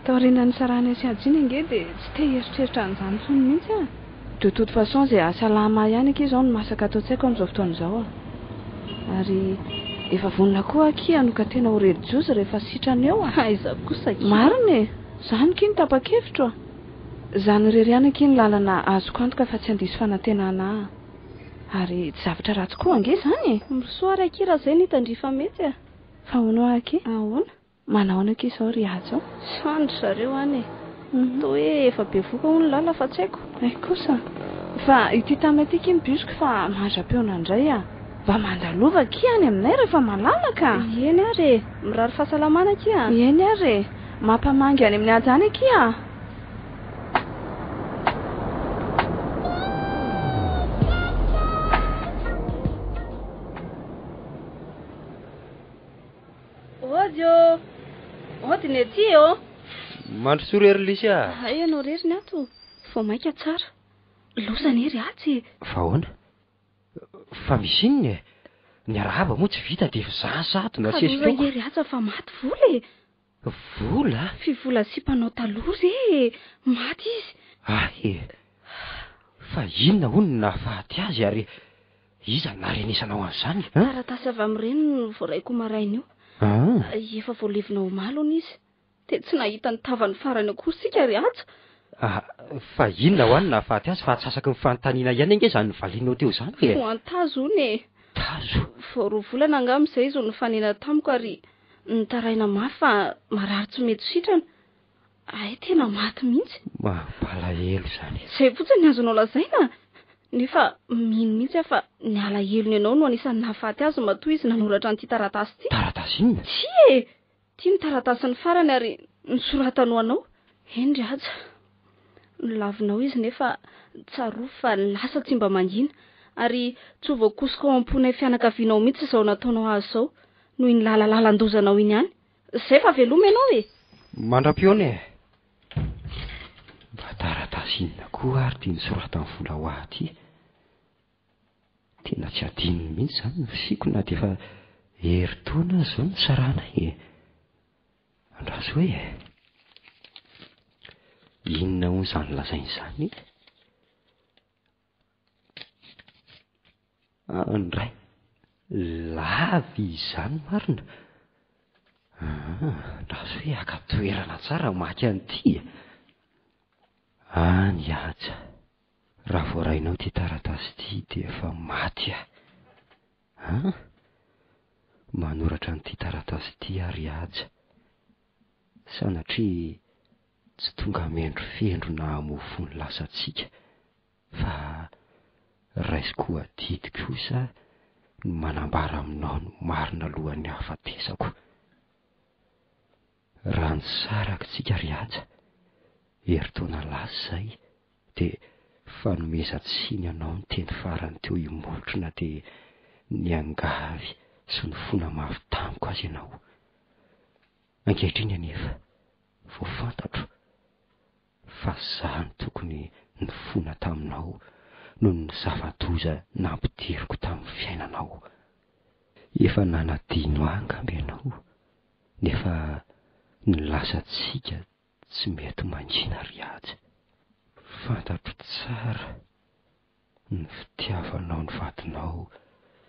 Taorian'ny nisarahanay sy Hajo iny ange dia tsy te hieritreritra an'izany intsony mihitsy aho. De toute façon izay hahasalama ahy ihany akia izao no masaka ato an-tsaiko amin'izao fotoana izao a! Ary efa vonona koa aho akia hanokan-tena ho relijiozy rehefa sitrana eo a! Aiza kosa akia? Marina e! Izany akia no tapa-kevitro a! Izany irery ihany akia ny lalana azoko antoka fa tsy handiso fanantenana ahy. Ary tsy zavatra ratsy koa ange izany e! Mirosoa ary akia raha izay no hitan-dry fa mety a! Fa hono hoa akia? Ahoana? Manahoana akia izao ry Hajo? Any ry zareo any e! Toa hoe efa bevoka hono Lala fa tsy haiko. Hay kosa! Fa ity tama ity akia ny bus-ko fa mandra-peona indray a! Mba mandalova akia any aminay rehefa malalaka a! Eny ary e! Mirary fahasalamana akia a! Eny ary e! Mampamangy any amin'ny haja any akia a! Ody ô! Ody ny aty ô! Mandrosoa re ry Lisy a! Hay ianao irery ny ato, vao mainka tsara. Loza anie ry atsy e! Fa ahoana? Fa misy inona e? Ny arahaba moa tsy vita dia efa za sady no Ka loza asesiko ange ry Haja fa maty vola e! Vola? Fivola sipanao taloha re e! Maty izy! Hay e! Fa inona hono no nahafaty azy ary Iza no naharenesanao an'izany an? Taratasy avy amin'ny reniny no voaraiko maraina io. Ah. Efa voalevina omaly hono izy. Dia tsy nahita ny tavany farany akory isika ry Haja. Ah, fa inona hoa no nahafaty azy fa atsasaky ny fanontaniana ihany ange izany novalianao teo izany e. Voan-tazo hono e. Tazo? Vao roa volana angamba izay izy no nifanena tamiko ary nitaraina mafy fa marary tsy mety sitrana. Hay tena maty mihitsy. Mampalahelo izany. Izay fotsiny ny azonao lazaina? Nefa mino mihitsy aho fa ny alahelony anao no anisan'ny nahafaty azy matoa izy nanoratra an'ity taratasy ity. Taratasy inona? Tsia e! Ity ny taratasiny farany ary nosoratany ho anao. Eny ry Haja. Nolavinao izy nefa tsarovy fa ny lasa tsy mba mangina ary tsy ho voakosoka ao am-ponay fianakavianao mihitsy izao nataonao azy izao noho iny lalalalan-dozanao iny ihany. Zay fa veloma ianao e! Mandra-pihaona e! Mba taratasy inona koa ary ity nosoratan'i Vola ho ahy ity? Tena tsy adinony mihitsy izany ny fisiako na dia efa herintaona aza izao nisarahanay e! Andraso hoe e! Inona hono izany lazainy izany? Andray, lava izany marina. Ah, andraso hoe haka toerana tsara hamaky an'ity e. Any Haja, raha voarainao ity taratasy ity dia efa maty aho. An? Manoratra an'ity taratasy ity aho ry Haja. Sanatria tsy tonga mendrofendro na hamoa ny lasantsika fa raisiko ho adidy kosa ny manambara aminao ny marina alohan'ny hahafatesako. Raha nisaraka isika ry Haja, herintaona lasa izay, dia fanomezan-tsiny anao ny teny farany teo imolotro na dia niangavy sy nifona mafy tamiko aza ianao. Ankehitriny anefa vao fantatro fa za no tokony nifona taminao noho ny zava-doza nampidiriko tamin'ny fiainanao. Efa nanadino ahy angamba ianao nefa ny lasantsika tsy mety mangina ry Haja. Fantatro tsara ny fitiavanao ny vadinao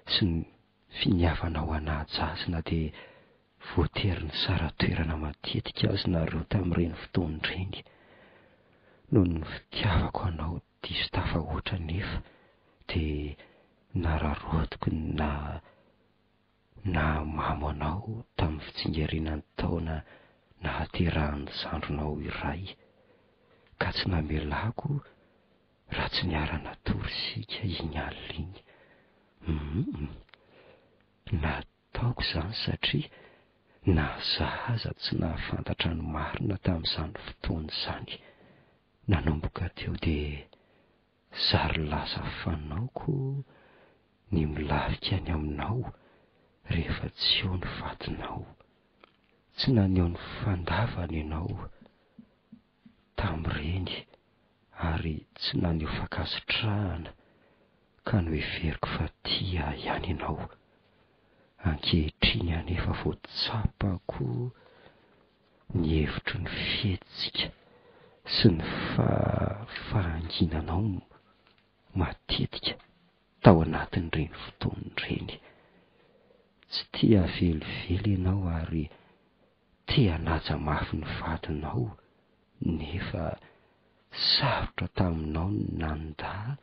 sy ny finiavanao hanaja azy na dia voatery nisara-toerana matetika aza nareo tamin'ireny fotoana ireny. Noho ny fitiavako anao diso tafahoatra anefa dia nararaotiko ny naha nahamamo anao tamin'ny fitsingerinan'ny taona nahaterahan'ny zandrinao iray ka tsy namelako raha tsy niara-natory isika iny alina iny. Humm. Nataoko izany satria na za aza tsy nahafantatra ny marina tamin'izany fotoana izany. Nanomboka teo dia zary lasa fanaoko ny milafika any aminao rehefa tsy eo ny vadinao. Tsy naneho ny fandavana ianao tamin'ireny ary tsy naneho fankasitrahana ka noheveriko fa tia ahy ihany ianao. Ankehitriny anefa vao tsapako ny hevitry ny fihetsika sy ny fahanginanao matetika tao anatin'ireny fotoana ireny. Tsy tia velively ianao ary te hanaja mafy ny vadinao nefa sarotra taminao ny nandà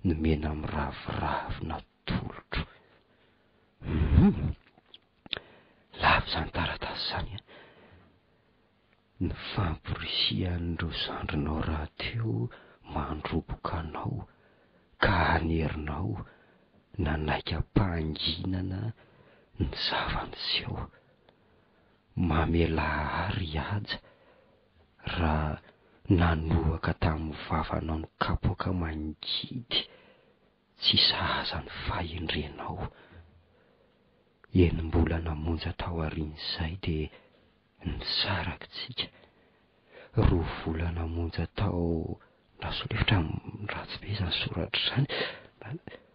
ny mena miraviravy natolotro. Humm! Lava izany taratasy izany an! Ny famporisihan'ireo zandrinao rahateo mandroboka anao ka hanerinao nanaiky am-pahanginana ny zava-niseho. Mamelà ahy ry Haja raha nanohaka tamin'ny vavanao ny kapoaka mangidy tsy sahaza ny fahendrenao. Enim-bolana monja taorian'izay dia nisaraka isika. Roa volana monja tao Rasolefitra, ratsy be izany soratra izany.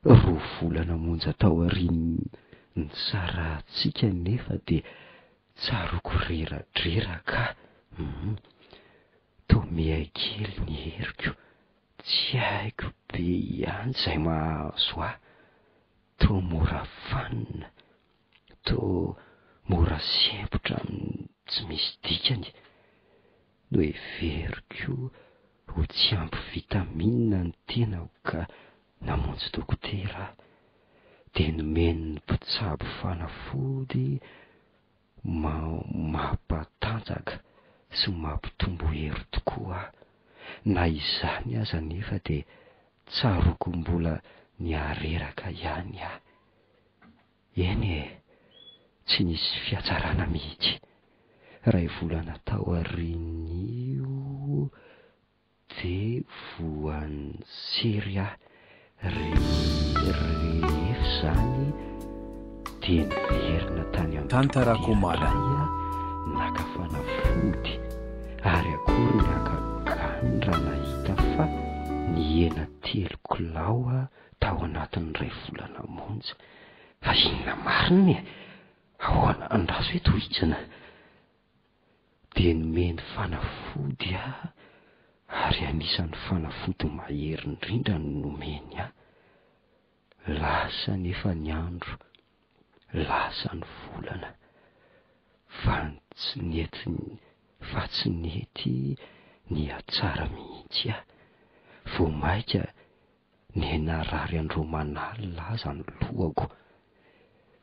Roa volana monja taorian'ny nisarahantsika nefa dia tsaroako reradreraka aho. Hum. Toa miha-kely ny heriko. Tsy haiko be ihany izay mahazo ahy. Toa mora fanina, toa mora sempotra amin'ny tsy misy dikany. Noheveriko ho tsy ampy vitamine ny tenako ka namonjy dokotera aho. Dia nomen'ny mpitsabo fanafody mampatanjaka sy mampitombo hery tokoa aho. Na izany aza anefa dia tsaroako mbola nihareraka ihany aho. Eny e! Tsy nisy fihatsarana mihitsy. Iray volana taorian'io dia voan'ny sery aho. Rehefa izany dia niverina tany amin'ny Tantarako dokotera omaly. indray aho naka fanafody ary akory ny hagagany raha nahita fa nihena telo kilao aho tao anatin'ny iray volana monja. Fa inona marina e? Ahoana andraso hoe tohizana? Dia nomeny fanafody aho ary anisan'ny fanafody mahery indrindra no nomeny ahy. Lasa anefa ny andro, lasa ny volana, fa tsy nety fa tsy nety nihatsara mihitsy aho. Vao mainka Niha-narary andro aman'alina aza ny lohako.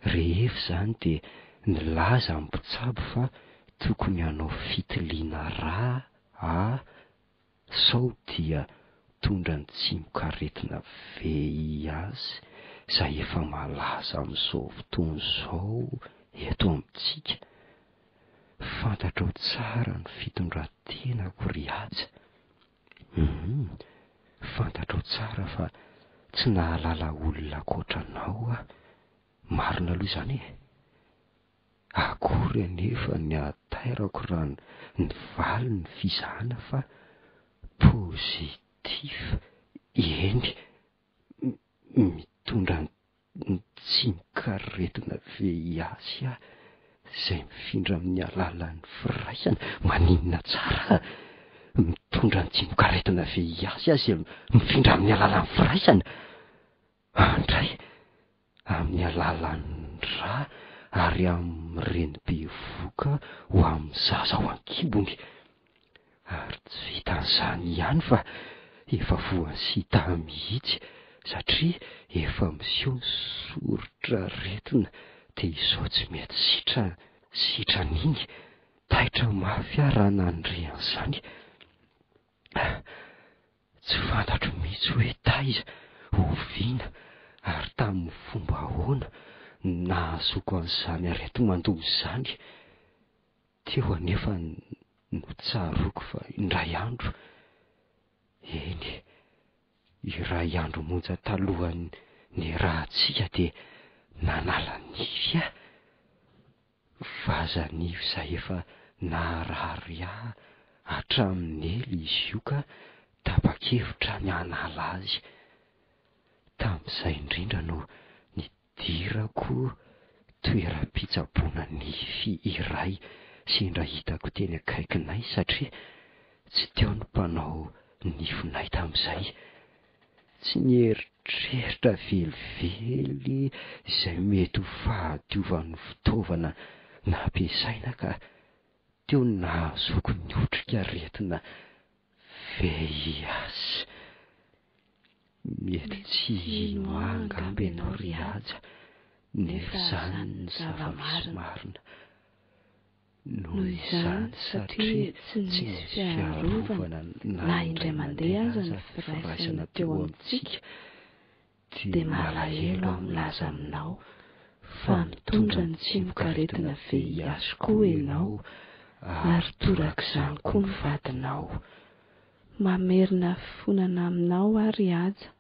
Rehefa izany dia nilaza ny mpitsabo fa tokony hanao fitiliana rà aho sao dia mitondra ny tsimokaretina VIH izay efa malaza amin'izao fotoana izao eto amintsika. Fantatrao tsara ny fitondran-tenako ry Haja. Humm, fantatrao tsara fa tsy nahalala olona ankoatra anao aho, marina aloha izany e! Akory anefa ny hatairako raha nivaly ny fizahana fa positif, eny, mitondra ny tsimokaretina VIH aho izay mifindra amin'ny alalan'ny firaisana, maninona tsara mitondra ny tsimokaretina VIH aho izay mifindra amin'ny alalan'ny firaisana, andray amin'ny alalan'ny rà ary amin'ny reny bevohoka ho amin'ny zaza ao an-kibony. Ary tsy vitan'izany ihany fa efa voan'ny sida mihitsy satria efa miseho ny soritr'aretina dia izao tsy mety sitrana sitrana iny. Taitra mafy aho raha nandre an'izany. Tsy fantatro mihitsy hoe taiza, oviana ary tamin'ny fomba ahoana no nahazoako an'izany areti-mandoha izany. Teo anefa no tsaroako fa indray andro, eny, iray andro monja talohan'ny niarahantsika dia nanala nify aho. Vaza-nify izay efa naharary ahy hatramin'ny ela izy io ka tapa-kevitra ny hanala azy. Tamin'izay indrindra no Nidirako toeram-pitsaboana nify iray sendra hitako teny akaikinay satria tsy teo ny mpanao nifinay tamin'izay. Tsy nieritreritra velively izay mety ho fahadiovan'ny fitaovana nampiasaina ka teo no nahazoako ny otrikaretina VIH. Mety tsy hino ahy angamba ianao ry Haja, nefa izany ny zava-misy marina. Noho izany, satria tsy nisy fiarovana na indray mandeha aza ny firaisana teo amintsika, dia malahelo aho milaza aminao fa mitondra ny tsimokaretina VIH koa ianao ary torak'izany koa ny vadinao. Mamerina fifonana aminao aho ry Haja.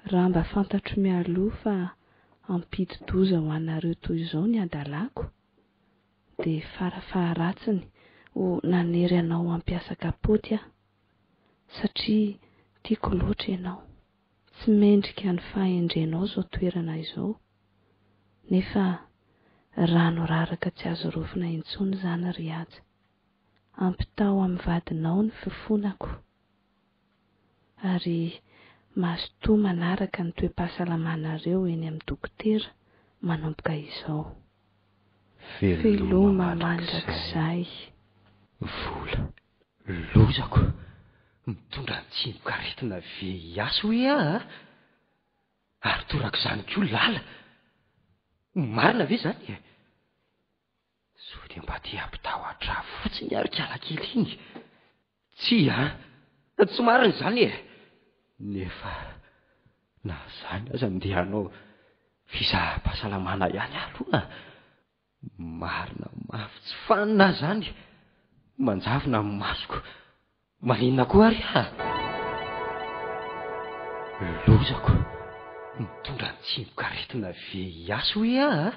Raha mba fantatro mialoha fa hampidi-doza ho anareo toy izao ny hadalako, dia fara-faharatsiny ho nanery anao hampiasa kapoty aho, satria tiako loatra ianao. Tsy mendrika ny fahendrenao izao toerana izao, nefa rano raraka tsy azo raofina intsony izany ry Haja. Ampitao amin'ny vadinao ny fifonako. Ary Mazotoa manaraka ny toe-pahasalamanareo eny amin'ny dokotera manomboka izao. Veloma mandrakizay. Vola. Lozako. Mitondra ny tsimokaretina VIH hoe aho a! Ary torak'izany koa Lala. Marina ve izany e? Sao dia mba te hampitahotra ahy fotsiny ary kialakely iny? Tsia a! Tsy marina izany e! Nefa na izany aza ndeha hanao fizaham-pahasalamana ihany aho aloha. Marina mafy tsy fanina aho izany. Manjavona ny masoko. Maninona koa ary aho? Lozako! Mitondra ny tsimokaretina VIH hoe aho a!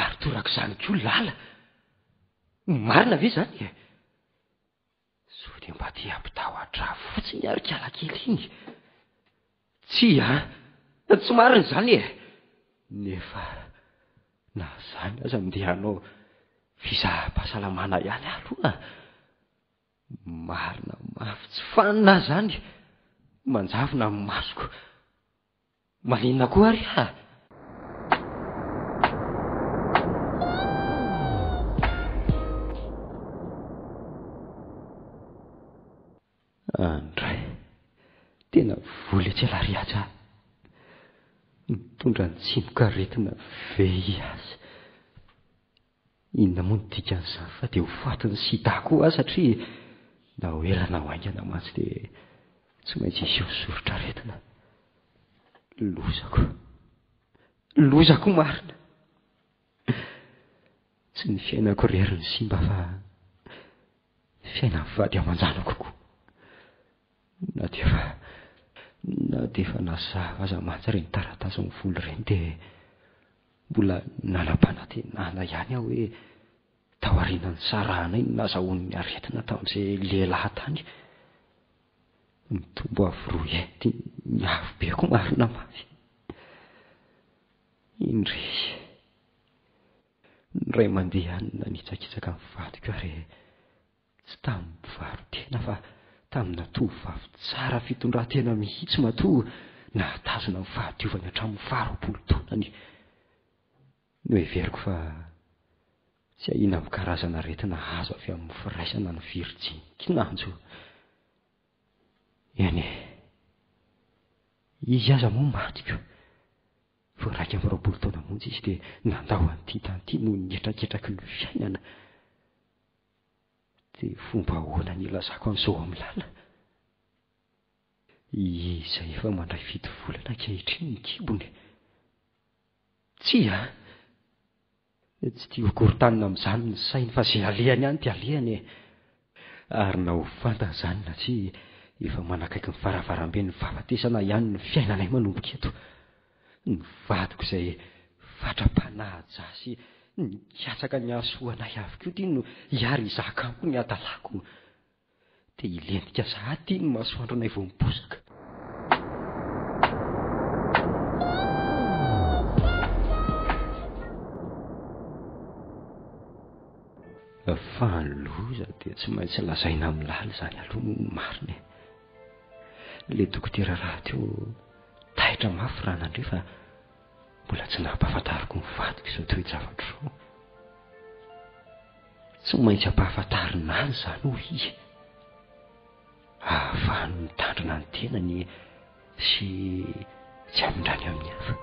Ary torak'izany koa Lala. Marina ve izany e? Sao dia mba te hampitahotra ahy fotsiny ary kialakely iny? Tsia an! Tsy marina izany e! Nefa na izany aza ndeha hanao fizaham-pahasalamana ihany aho aloha. Marina mafy tsy fanina aho izany. Manjavona ny masoko. Maninona koa ary ah? Andray, tena vola etsy Alariaja ah. Mitondra ny tsimokaretina VIH. Inona moa no dikan'izany fa dia ho fatin'ny sida koa aho satria na ho ela na ho haingana mantsy dia tsy maintsy hiseho soritr'aretina. Lozako. Lozako marina. Tsy ny fiainako irery no simba fa ny fiainan'ny vady aman-janako koa. Na dia efa na dia efa nazava aza mantsy ireny taratasin'ny vola ireny dia mbola nanam-panantenana ihany aho hoe taorian'ny nisarahanay no nazahoany ny aretina tamin'izay lehilahy tany. Nitombo avo roa heny ny afobeko marina mafy. Indrisy. Ny ray aman-dreny ihany no nanitsakitsaka ny vadiko ary Tsy tamin'ny mpivaro-tena fa tamina tovovavy tsara fitondran-tena mihitsy matoa nahatazona ny fahadiovany hatramin'ny faharoapolo taonany. Noheveriko fa tsy ahiana amin'ny karazana aretina azo avy amin'ny firaisana ny virjiny kinanjo. Eny e, izy aza moa matiko. Vao 21 taona monja izy dia nandao an'ity tany ity noho ny hetraketraky ny fiainana. Dia fomba ahoana ny ilazako an'izao amin'i Lala? Izy izay efa mandray fito volana ankehitriny ny kibony. Tsia! Tsy tia hokorontanina amin'izany ny sainy fa izay alehany any dia alehany e! Ary na ho fantany izany na tsia, efa manakaiky ny varavaramben'ny fahafatesana ihany ny fiainanay manomboka eto. Ny vadiko izay fatra-panaja sy nikatsaka ny hahasoa anay avokoa ity no hiary hizaka amiko ny hadalako. Dia hilentika sahady ity ny masoandronay vao miposaka. Fa ny loza dia tsy maintsy lazaina amin'i Lala izany aloha ny marina e. Ilay dokotera rahateo taitra mafy raha nandre fa mbola tsy nampahafantariko ny vadiko izao toe-javatra izao. Tsy maintsy ampahafantarina azy izany hoy izy. Ahafahany mitandrina ny tenany sy tsy hamindrany amin'ny hafa.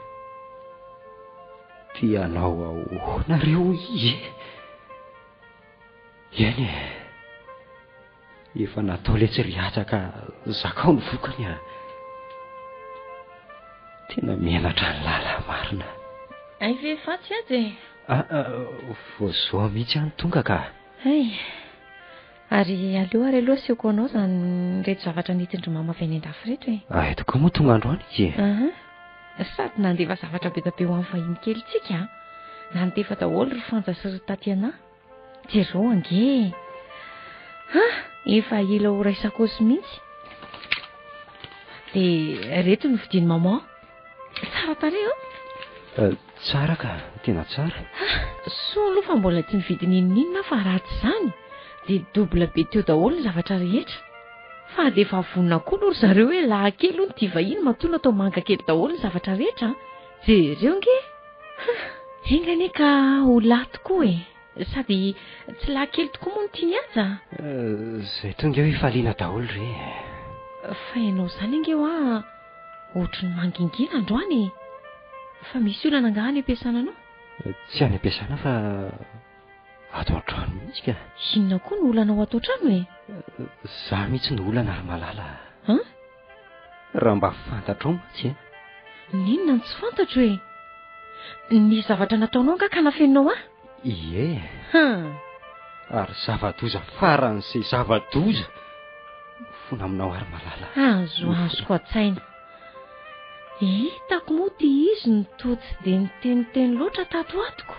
Tianao ahoana re hoy izy e? Eny e. Efa natao letsy ry Haja ka zakao ny vokany a! Tena menatra ny lala marina. Hay ve fatsy Haja e? Ah, vao zao mihitsy aho no tonga ka. Hay. Ary aleo ary aloha asehoko anao izany ireto zavatra nentin-dry mama avy any an-dafy ireto e. Hay tokoa moa tonga androany izy e. Aha. Sady nandefa zavatra be dia be ho an'ny vahiny kelintsika a. Nandefa daholo ry Fanja sy ry Tatiana. Jereo ange e! Ha! Efa hila ho ray sakaosy mihitsy. Dia ireto no vidian'i maman. Tsara tarehy an? Eh, tsara ka, tena tsara. Ha! Soa aloha fa mbola tsy nividy n'inon'inona aho fa raha tsy izany dia double be teo daholo ny zavatra rehetra. Fa dia efa vonona koa aloha ry zareo hoe lahy kely hono ity vahiny matoa natao manga kely daholo ny zavatra rehetra an! Jereo nge! Ha! Enga anie ka ho lahy tokoa e! Sady tsy lahy kely tokoa moa no tian'i Haja? Izay tonga eo hifaliana daholo re e! Fa ianao izany ange hoa ohatry ny mangingina androany e! Fa misy olana angaha any am-piasana anao? Tsy any am-piasana fa ato an-trano mihitsy ka. Inona koa no olanao ato an-trano e? Za mihitsy no olana ry Malala a. An? Raha mba fantatrao mantsy e. N'inona no tsy fantatro e? Nisy zavatra nataonao angaha ka nafeninao ahy? Ie. Han. Ary zava-doza faran'izay zava-doza. Mifona aminao aho ry Malala. Azo azoko an-tsaina. Hitako moa ity izy no toa tsy dia niteniteny loatra tato atoko.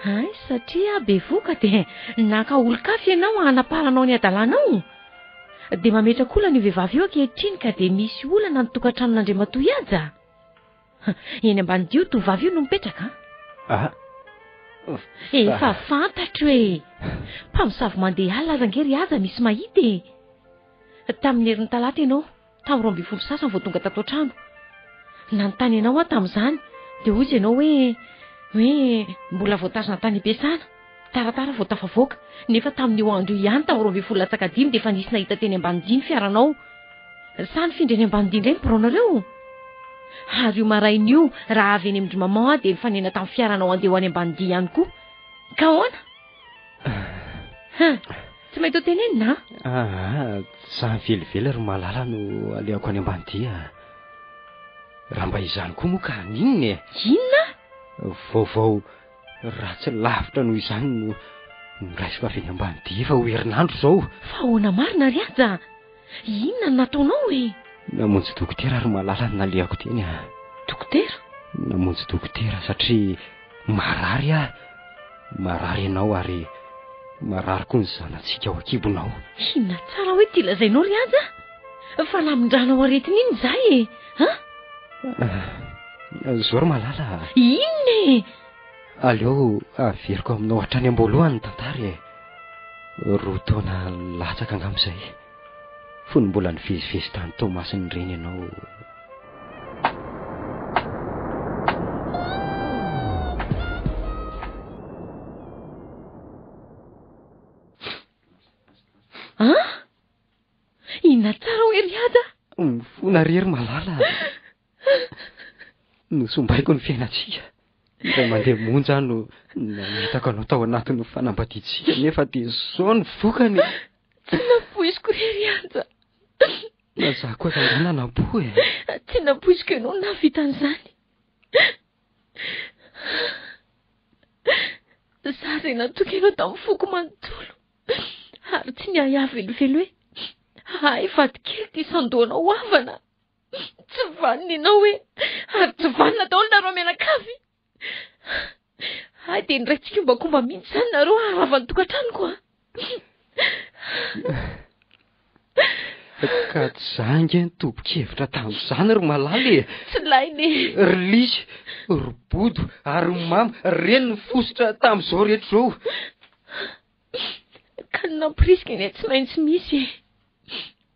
Hay, satria aho bevohoka dia naka olon-kafa ianao hanaparanao ny hadalanao? Dia mametraka olana io vehivavy io ankehitriny ka dia misy olana ny tokantranon'Andriamatoa Ihaja? Eny Ambanidia io tovovavy io no mipetraka an? Ah, Efa fantatro e! Mpamosavy mandeha alina aza ange ry Haja misy mahita e! Tamin'ny herin'ny talata ianao, tamin'ny 12 sasany vao tonga tato an-trano. Nanontany anao aho tamin'izany, dia hoy izy ianao hoe, hoe mbola voatazona tany am-piasana, taratara vao tafavoaka, nefa tamin'io andro io ihany tamin'ny 12 latsaka dimy dia efa nisy nahita teny Ambanidia ny fiaranao. Sa nifindra eny Ambanidia indray ny biraonareo? Ary io maraina io, raha avy eny amin-dry maman aho dia nifanena tamin'ny fiaranao handeha ho any Ambanidia ihany koa. Ka ahoana? Ha! Tsy mahita ho tenenina an? Aa, tsy izany velively ry Malala no alehako any Ambanidia. Raha mba izany koa moa ka haninona e? Inona? Vaovao ratsy lavitra noho izany no noraisiko avy eny Ambanidia efa ho herinandro izao. Fa ahoana marina ry Haja? Inona no nataonao e? Namonjy dokotera ry Malala no nalehako teny a. Dokotera? Namonjy dokotera satria Marary aho, marary ianao ary marary koa ny zanatsika ao an-kibonao. Inona tsara hoe ity lazainao ry Haja a? Fa namindranao aretina iny izahay e! An? Zao ry Malala a! Inona e? Aleo averiko aminao hatrany am-boalohany ny tantara e! Roa taona latsaka angamba izay. Fony mbola nivezivezy tany Toamasina ireny ianao. An? Inona tsara hoe ry Haja? Mifona re ry Malala. Nosombaiko ny fiainantsika. Indray mandeha monja aho no namitaka anao tao anatin'ny fanambadiantsika nefa dia izao ny vokany. Tsy nampoiziko re ry Anja. Na za koa aza angaha nanampo e. Tsy nampoiziko ianao nahavita an'izany. Za izay natoky anao tamin'ny foko manontolo. Ary tsy niahiahy velively hoe hay vadikely ity sandoanao ho havana. Tsy vanona ianao e! Ary tsy vanona daholo nareo mianakavy. Hay dia niray tsikombakomba mihitsy izany nareo haharava ny tokantranoko a! Ka tsy za ange ny tompon-kevitra tamin'izany ry Malala e! Tsy laina e! Ry Lisy, ry Bodo ary ry Mama, ireny no fositra tamin'izao rehetra izao. Ka ny nampirisika anie tsy maintsy misy e!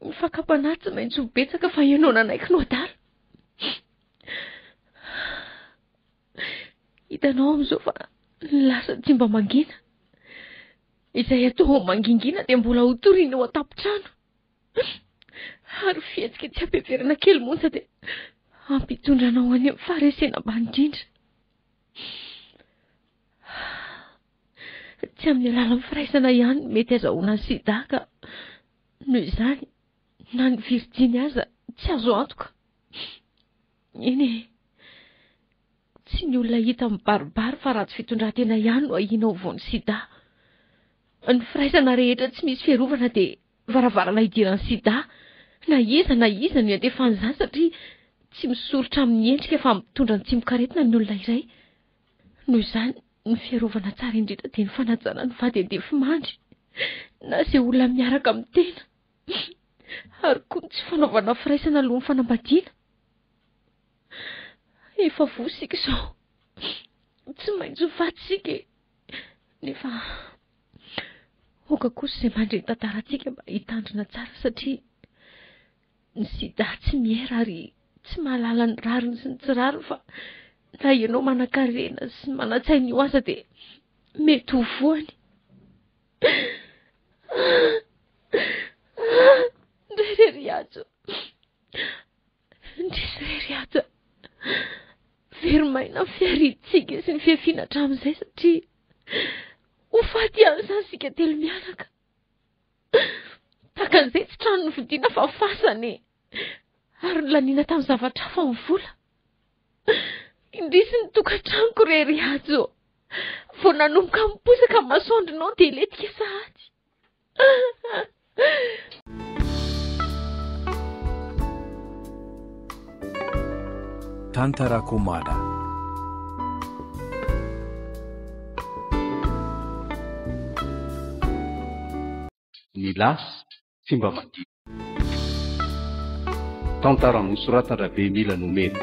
Ny fakam-panahy tsy maintsy ho betsaka fa ianao nanaiky no adala. Hitanao amin'izao fa ny lasa tsy mba mangina. Izay atao ho mangingina dia mbola ho toriana eo an-tampon-trano. Ary fihetsika tsy ampiheverana kely monja dia hampitondra anao any amin'ny faharesena ambany indrindra. Tsy amin'ny alalan'ny firaisana ihany no mety azahoana ny sida ka noho izany na ny virjiny aza tsy azo antoka. Eny e, tsy ny olona hita mibaribary fa ratsy fitondran-tena ihany no ahiana ho voan'ny sida. Ny firaisana rehetra tsy misy fiarovana dia varavarana hidiran'ny sida na iza na iza no iantefan'izany satria tsy misoritra amin'ny endrika fa mitondra ny tsimokaretina ny olona iray. Noho izany, ny fiarovana tsara indrindra dia ny fanajana ny vady andefimandry na izay olona miaraka amin'ny tena ary koa ny tsy fanaovana firaisana alohan'ny fanambadiana. Efa voa isika izao. Tsy maintsy ho faty isika e. Nefa Aoka kosa izay mandre ny tantarantsika mba hitandrina tsara satria ny sida tsy miera ary tsy mahalala ny rariny sy ny tsy rariny fa na ianao manan-karena sy manan-tsaina io aza dia mety ho voany. Ndray re ry Hajo. Indrisy re ry Haja. Very maina ny fiarintsika sy ny fiafiana hatramin'izay satria ho faty ihany izany isika telo mianaka. Tahaka an'izay tsy trano novidiana fa fasana e. Ary nolaniana tamin'ny zavatra hafa ny vola. Indrisy ny tokantranoko re ry Hajo. Vao nanomboka miposaka ny masoandronao dia letika sahady. Tantara Komada. Ny lasa tsy mba mandidy. Tantara nosoratan-dRabemila Nomena.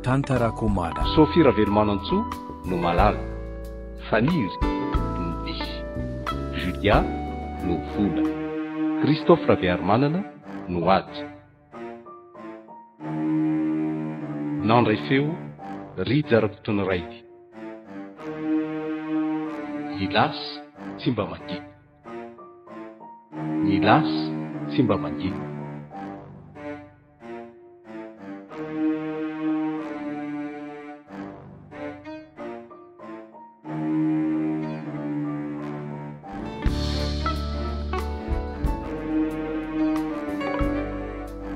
Tantara Komada. Sophie Ravelomanantsoa no malala. Faniry no misy. Julia no vola. Christophe Rabearimanana no ady. Nandray feo Rija Rakotonirainy. Ny lasa tsy mba mangidy. Ny lasa tsy mba mangidy.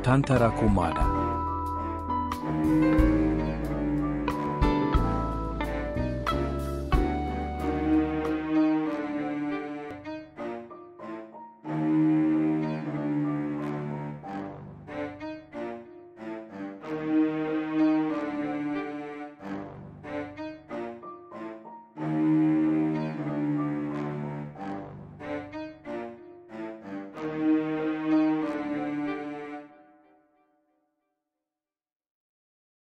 Tantara Komada.